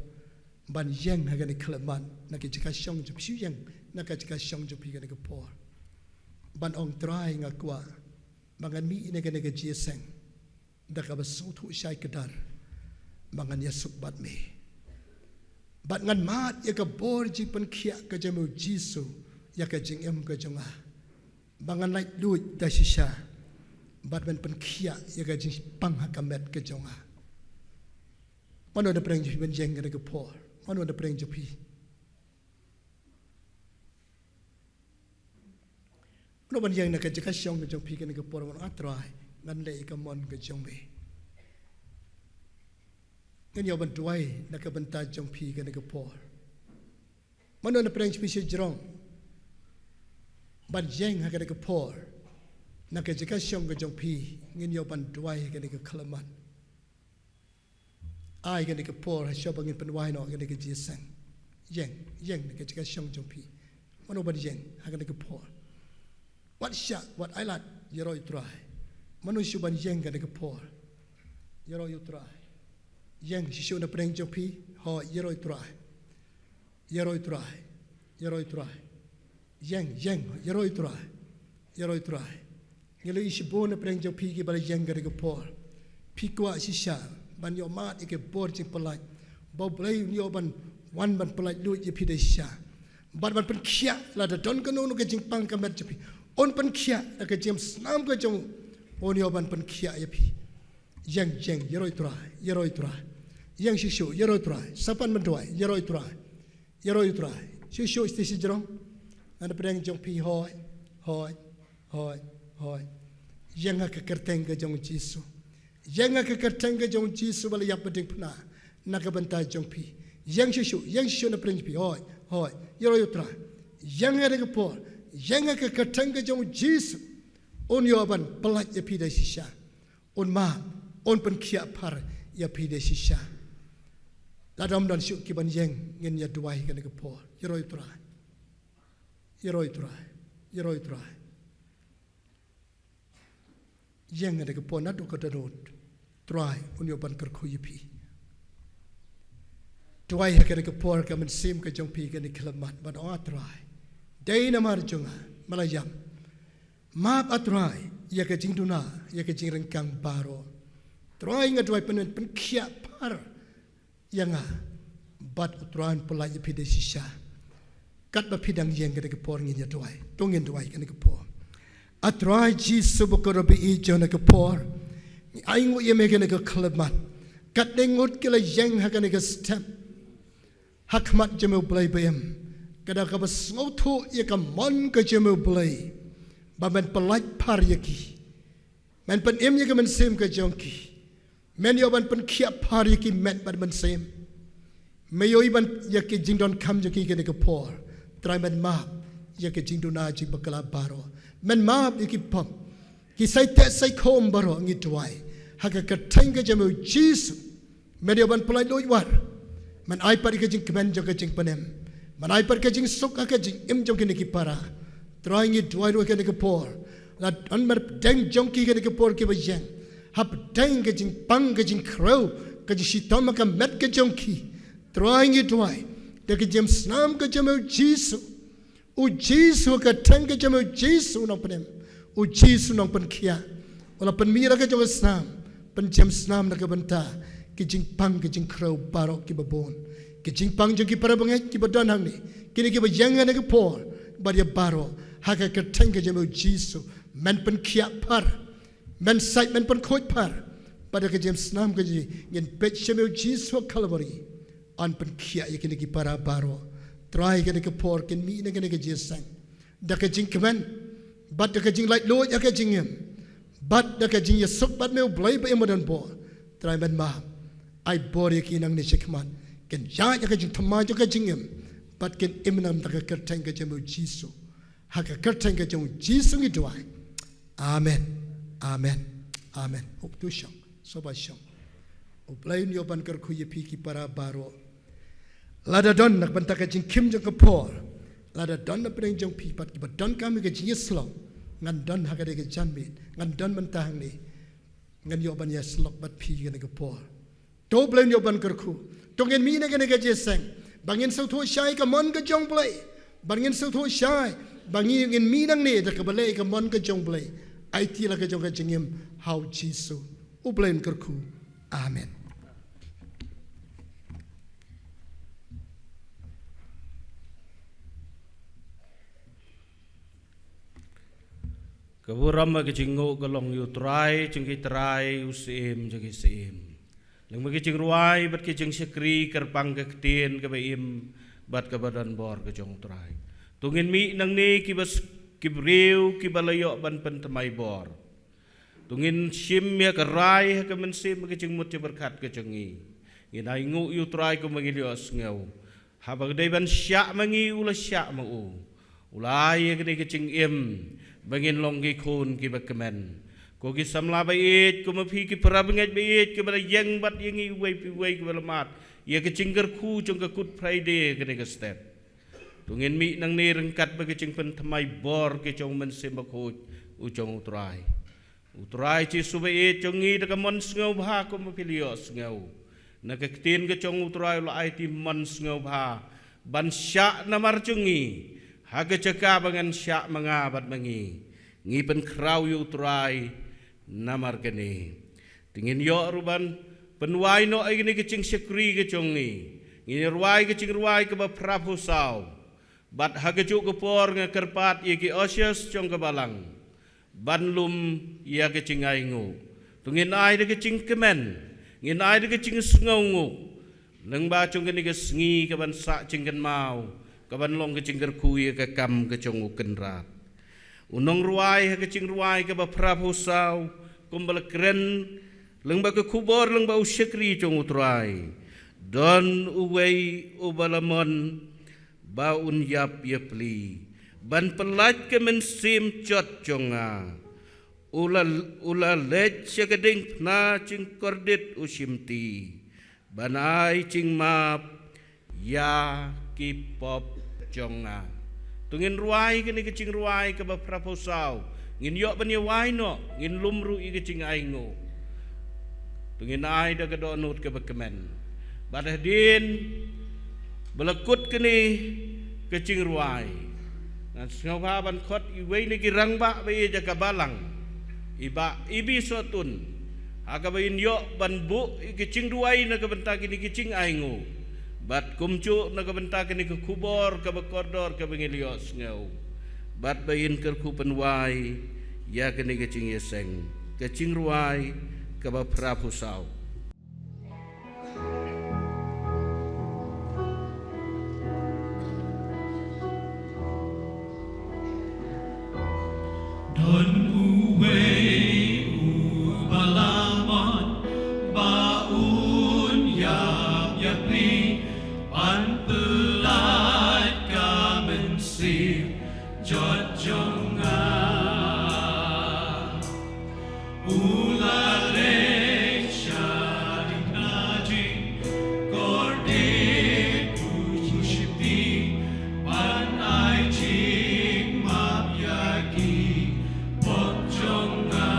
Ban ïeng ha kane ka khlieh mat, na ka jaka shong jong phi ïeng, na ka jaka shong jong phi kane ka por. Ban ong Trai nga kwah. Ba ngan mih na kane ka jingïaseng. Da kaba sngewthuh shai kdar. Ba ngan ïasuk bad me. Bad ngan mad ïa ka bor jingpynkhiah ka jong me u Jisu. Ïa ka jingim ka jong nga. Ba ngan lait luid da shisha. Bad ban pynkhiah ïa ka jingpang ha ka met ka jong nga. Mano na pdeng jong phi ban ïeng kane ka por. Mano na pdeng jong phi. Mano ban ïeng na ka jaka shong ka jong phi kane ka por ngan ong Trai. Ngan leh ïa ka mon ka jong me. Ngan ïoh ban duwai na ka bynta jong phi kane ka por. Mano na pdeng jong phi shajrong. Ban ïeng ha kane ka por. Na ka jaka shong ka jong phi. Ngan ïoh ban duwai ha kane ka khlieh mat. Ai kane ka por ha shuwa ba ngin pynwai noh kane ka jingïaseng. Ïeng, ïeng na ka jaka shong jong phi. Mano ban ïeng ha kane ka por. Wat shah, wat ailad, ïaroh ïa u Trai. Mano shuh ban ïeng kane ka por. Ïaroh ïa u Trai. Ïeng shisha na pdeng jong phi, hooid, ïaroh ïa u Trai. Ïaroh ïa u Trai. Ïaroh ïa u Trai. Ïeng, ïeng, ïaroh ïa u Trai. Ïaroh ïa u Trai. Ngi la ïohi shibun na pdeng jong phi kiba la ïeng kane ka por. Phi kwah shisha, ban ïoh mad ïa ka bor jingpyllait. Ba u Blei un ïoh ban wan ban pyllait luid ïa phi da shisha. Bad ban pynkhiah lada don kano kano ka jingpang ka met jong phi. Un pynkhiah da ka jingïaseng ka jong u. Un ïoh ban pynkhiah ïa phi. Ïeng, ïeng, ïaroh ïa u Trai, ïaroh ïa u Trai. Ïeng shisha, ïaroh ïa u Trai. Sa pan ban duwai, ïaroh ïa u Trai. Ïaroh ïa u Trai. Shisha, shisha jrong. Na pdeng jong phi hooid, hooid, hooid, hooid. Ïeng ha ka kyrteng ka jong u Jisu. Ïeng ha ka kyrteng ka jong u Jisu ba la ïap ha diengphna. Na ka bynta jong phi. Ïeng shisha, ïeng shisha na pdeng jong phi hooid, hooid. Ïaroh ïa u Trai. Ïeng ha kane ka por. Ïeng ha ka kyrteng ka jong u Jisu. Un ïoh ban pyllait ïa phi da shisha. Un map, un pynkhiah phar ïa phi da shisha. Lada ym don shuh ki ban ïeng ngin ïa duwai kane ka por. Ïaroh ïa u Trai. Ïaroh ïa u Trai. Ïaroh ïa u Trai. Ïeng kane ka por naduh ka dohnud. Trai un ïoh ban kyrkhu ïa phi. Duwai ha kane ka por ka mynsiem ka jong phi kane ka khlieh mat ban ong A Trai. Dei namar jong nga ma la ïap. Map A Trai, ïa ka jingduna, ïa ka jingryngkang baroh. Trai nga duwai pynban pynkhiah phar, ïa nga, bad u Trai un pyllait ïa phi da shisha. Katba phi dang ïeng kane ka por ngin ïa duwai, to ngin duwai kane ka por. A Trai Jisu ba kyrkhu ïa jong kane ka por. Ngi ainguh ïa me kane ka khlieh mat. Katne ngut ki la ïeng ha kane ka step. Ha khmat jong me u Blei ba im. Ka da kaba sngewthuh ïa ka mon ka jong me u Blei. Ba men pyllait phar ïa ki. Men pynim ïa ka mynsiem ka jong ki. Men ïoh ban pynkhiah phar ïa ki met bad mynsiem. Me ïohi ban ïa ki jingdonkam jong ki kane ka por. Trai men map ïa ki jingduna jingbakla baroh. Men map ïa ki pop. Ki sai teh sai khum baroh ngi duwai. Ha ka kyrteng ka jong me u Jisu. Men ïoh ban pyllait luid wat. Men ai pat ïa ka jingkmen jong ka jingpynim. Men ai pat ka jingsuk ha ka jingim jong kine ki para. Trai ngi duwai ruh kane ka por. La don marpdeng jong ki kane ka por kiba ïeng. Hapdeng ka jingpang ka jingkhrew ka jingshitom ha ka met ka jong ki. Trai ngi duwai. Da ka jingïaseng ka jong me u Jisu. U Jisu ka kyrteng ka jong me u Jisu nongpynim. U Jisu nongpynkhiah. U la pynmih ïa la ka jong ka snam. Pynjem snam na ka bynta. Ki jingpang ki jingkhrew baroh kiba bun. Ki jingpang jong ki para bangeit kiba don hangne. Kine kiba ïeng ha kane ka por. Bad ïa baroh. Ha ka kyrteng ka jong me u Jisu. Men pynkhiah phar. Men sait men pynkhuid phar. Bad da ka jingïaseng ka jong ngi ngin peit sha me u Jisu ha Kalbari. Un pynkhiah ïa kine ki para baroh. Trai kane ka por kin mih na kane ka jingïaseng. da ka jingkmen, bad da ka jinglaitluid ha ka jingim, bad da ka jingïasuk bad me U Blei ba im ba don bor. Trai, men ma ai bor ïa ki nangne shakhmat, kin ïaid ha ka jingthymmai jong ka jingim, bad kin im nang da ka kyrteng ka jong me U Jisu. Ha ka kyrteng ka jong U Jisu ngi duwai. Amen. Amen. Amen. Hooid, to shong. Sngewbha shong. U Blei un ïoh ban kyrkhu ïa phi ki para baroh. Lada don na ka bynta ka jingkhim jong ka por, lada don na pdeng jong phi pat kiba donkam ïa ka jingïasyllok, ngan don ha kane ka janmiet, ngan don mynta hangne, ngan ïoh ban ïasyllok bad phi kane ka por. To U Blei un ïoh ban kyrkhu. To ngin mih na kane ka jingïaseng ba ngin sngewthuh shai ka mon ka jong U Blei, ba ngin sngewthuh shai ba ngin, ngin mih nangne da kaba leh ka mon ka jong U Blei. Aiti la ka jong ka jingim ha U Jisu. U Blei un kyrkhu. Amen. Ka burom bad ka jingnguh ka long ïa U Trai jong ki trai, U Syiem jong ki syiem. Lyngba ki jingrwai bad ki jingshakri kyrpang ka ktien kaba im bad kaba don bor ka jong U Trai. To ngin mih nangne kiba s-, ki briew kiba la ïoh ban pynthymmai bor. To ngin shim ïa ka rai ha ka mynsiem ka jingmut jingpyrkhat ka jong ngi. Ngin ainguh ïa U Trai kumba ngi la ïohsngew. Haba ka dei ban shah ma ngi, u la shah ma u. U la ai ïa kane ka jingim ba ngin long ki khun kiba kmen. Ko ki samla ba ïeit, ko ma phi ki para bangeit ba ïeit kiba la ïeng bad ïa ngi uwei pa uwei kiba la mad ïa ka jingkyrkhu jong ka Good Friday kane ka step. To ngin mih nangne ryngkat bad ka jingpynthymmai bor ka jong U Mynsiem Bakhuid u jong U Trai. U Trai Jisu ba ïeit jong ngi, da ka mon sngewbha kumba phi la ïohsngew na ka ktien ka jong U Trai, u la aiti mon sngewbha ban shah namar jong ngi ha ka jaka ba ngan shah ma nga bad ma ngi. Ngi pynkhraw ïa U Trai namar kane. Te ngin ïoh ruh ban pynwai noh ïa kane ka jingshakri ka jong ngi. Ngin ïa rwai ka jingrwai kaba phra phew saw. Bad ha kajuh ka por nga kyrpad ïa ki ushers jong ka balang ban lum ïa ka jingainguh. To ngin ai da ka jingkmen, ngin ai da ka jingsngewnguh lyngba jong kane ka sngi kaban sah jingkynmaw, kaban long ka jingkyrkhu ïa ka kam ka jong U Kynrad. U nongrwai ha ka jingrwai kaba phra phew saw, kumba la kren lyngba ka khubor lyngba u shakri jong U Trai: Don uwei uba la mon ba un ïap ïapli ban pyllait ka mynsiem jot jong nga. U la, u la leit sha ka diengphna jingkordit u shimti ban ai jingmap ïa ki pop jong nga. To ngin rwai kane ka jingrwai kaba phra phew saw. Ngin ïoh ban ïa wai noh, ngin lum ruh ïa ka jingainguh. To ngin ai da ka dohnud kaba kmen. Bad hadien ba la kut kane ka jingrwai, ngan sngewbha ban khot iwei na ki rangbah ba ïeit jong ka balang, i Bah Ibi Sohtun, ha kaba in ïoh ban buh ïa ka jingduwai na ka bynta kine ki jingainguh bad kumjuh na ka bynta kane ka khubor kaba kordor kaba ngi la ïohsngew, bad ba in kyrkhu pynwai ïa kane ka jingïaseng, ka jingrwai kaba phra phew saw. Don uwei uba la mon ba un ïap ïapli ban pyllait ka mynsiem jot jong nga. U la leit sha diengphna jingkordit u shimti ban ai jingmap ïa ki pop jong nga.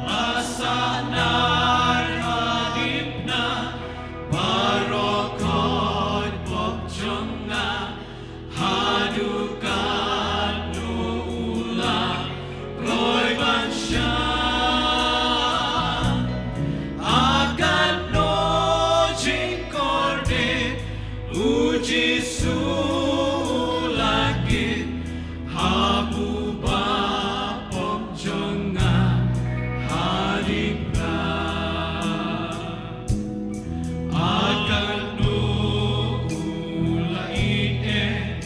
La sahnarphna baroh khoit pop jong nga. Haduh katno u la kloi ban shah? Ha katno jingkordit u Jisu u la kit ha uba pop jong nga ha diengphna? Ha katno u la ïeit eh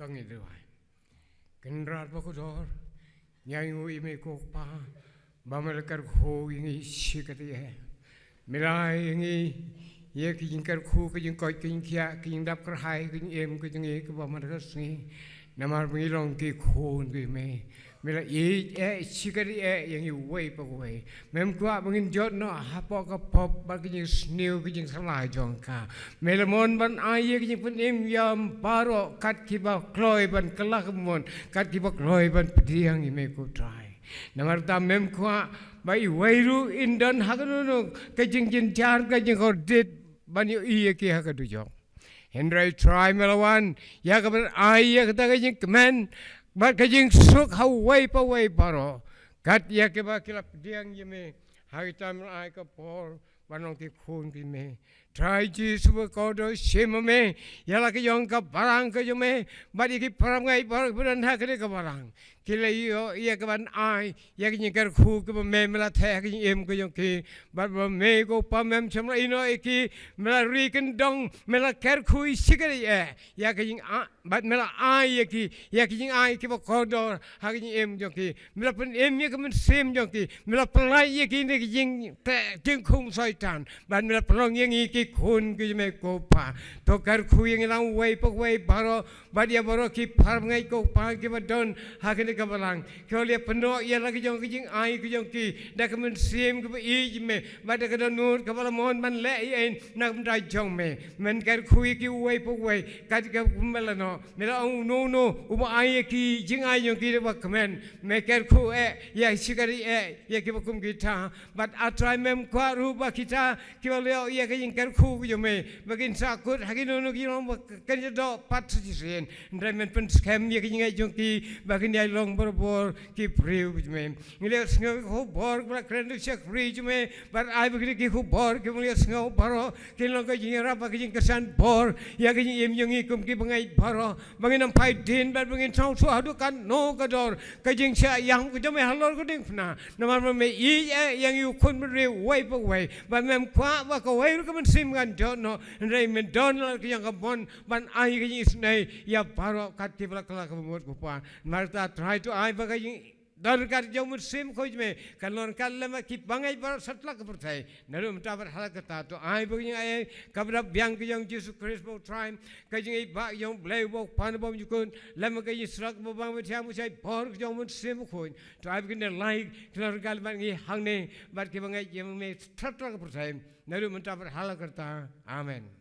To ngin duwai. Kynrad bakordor, ngi ainguh ïa me ko Kpa ba me la kyrkhu ïa ngi shikaddei. Me la ai ïa ngi ïa ka jingkyrkhu, ka jingkoit, ka jingkhiah, ka jingdap kyrhai, ka jingim ka jong ngi kaba man ka sngi. Namar ba ngi long ki khun ki me, me la ïeit eh shikaddei ïa ngi uwei pa uwei. Mem kwah ba ngin jot noh hapoh ka pop bad ka jingsniew ka jingkylla jong ka. Me la mon ban ai ïa ka jingpynim ïa baroh kat kiba kloi ban kylla ka mon, kat kiba kloi ban pdiang ïa me ko Trai. Namar ta mem kwah ba iwei ruh in don ha kano kano ka jingjynjar, ka jingkordit ban ïohi ïa ki ha ka dujok. Hynrei Trai me la wan ïa ka ban ai ïa kata ka jingkmen bad ka jingsuk ha uwei pa uwei baroh. Kat ïa kiba ki la pdiang ïa me ha kita me la ai ka por ban long ki khun ki me. Trai Jisu bakordor, shim ma me ïa la ka jong ka balang ka jong me bad ïa ki para bangeit baroh kiba don ha kane ka balang. Ki la ïoh ïa ka ban ai ïa ka jingkyrkhu kaba me me la theh ha ka jingim ka jong ki. Bad ba me ko Kpa mem shym la ïehnoh ïa ki, me la ri kyndong, me la kyrkhu shikaddei eh ïa ka jing a, bad me la ai ïa ki ïa ka jingai kiba kordor ha ka jingim jong ki. Me la pynim ïa ka mynsiem jong ki, me la pynlait ïa ki na ka jingteh jingkhung Soitan, bad me la pynlong ïa ngi ki khun ki jong me ko Kpa. To kyrkhu ïa ngi lang uwei pa uwei baroh, bad ïa baroh ki para bangeit ko Kpa kiba don ha kane ka balang. Ki la ïa pynnoh ïa la ka jong ka jingai ka jong ki da ka mynsiem kaba ïeit me, bad da ka dohnud kaba la mon ban leh ïa ain na ka bynta jong me. Men kyrkhu ïa ki uwei pa uwei kat ka kumba la noh. Me la ong uno uno uba ai ïa ki jingai jong ki da ba kmen, me kyrkhu eh ïa shikaddei eh ïa kiba kum kita. Bad A Trai mem kwah ruh ba kita kiba la ïoh ïa ka jingkyrkhu ka jong me ba kin sahkut ha kino kino ki long ba kan ïa doh pat sa shisien. Hynrei men pynskhem ïa ka jingngeit jong ki ba kin ïa long barabor ki briew ka jong me. Ngi la ïohsngew ïa ki khubor kiba la kren da ka shakri jong me, bad ai ba kine ki khubor kiba ngi la ïohsngew baroh kin long ka jingïarap bad ka jingkyrshan bor ïa ka jingim jong ngi kum ki bangeit baroh, ba ngin ym phai dien bad ba ngin sngewthuh haduh katno ka dor ka jingshah ïam ka jong me halor ka diengphna. Namar ba me ïeit eh ïa ngi u khun bynriew uwei pa uwei, bad mem kwah ba kawei ruh ka mynsiem kan jot noh, hynrei men don la ka jong ka mon ban ai ka jingisynei ïa baroh kat kiba la kylla ka bamut ko Kpa. Namar ta Trai to ai ba ka jing don ryngkat jong u Mynsiem Bakhuid me kan long ryngkat lem bad ki bangeit baroh satlak ka pyrthei. Naduh mynta bad hala karta to ai ba ka jingaiei kaba dap biang ka jong Jisu Khrist ba u Trai, ka jingïeit ba ka jong u Blei uba u Kpa uba bymjukut, lem bad ka jingsyrok ba bang ba thiang ba shai bor ka jong u Mynsiem Bakhuid. To ai ba kine lai ki long ryngkat lem bad ngi hangne bad ki bangeit jong me satlak ka pyrthei. Naduh mynta bad hala karta. Amen.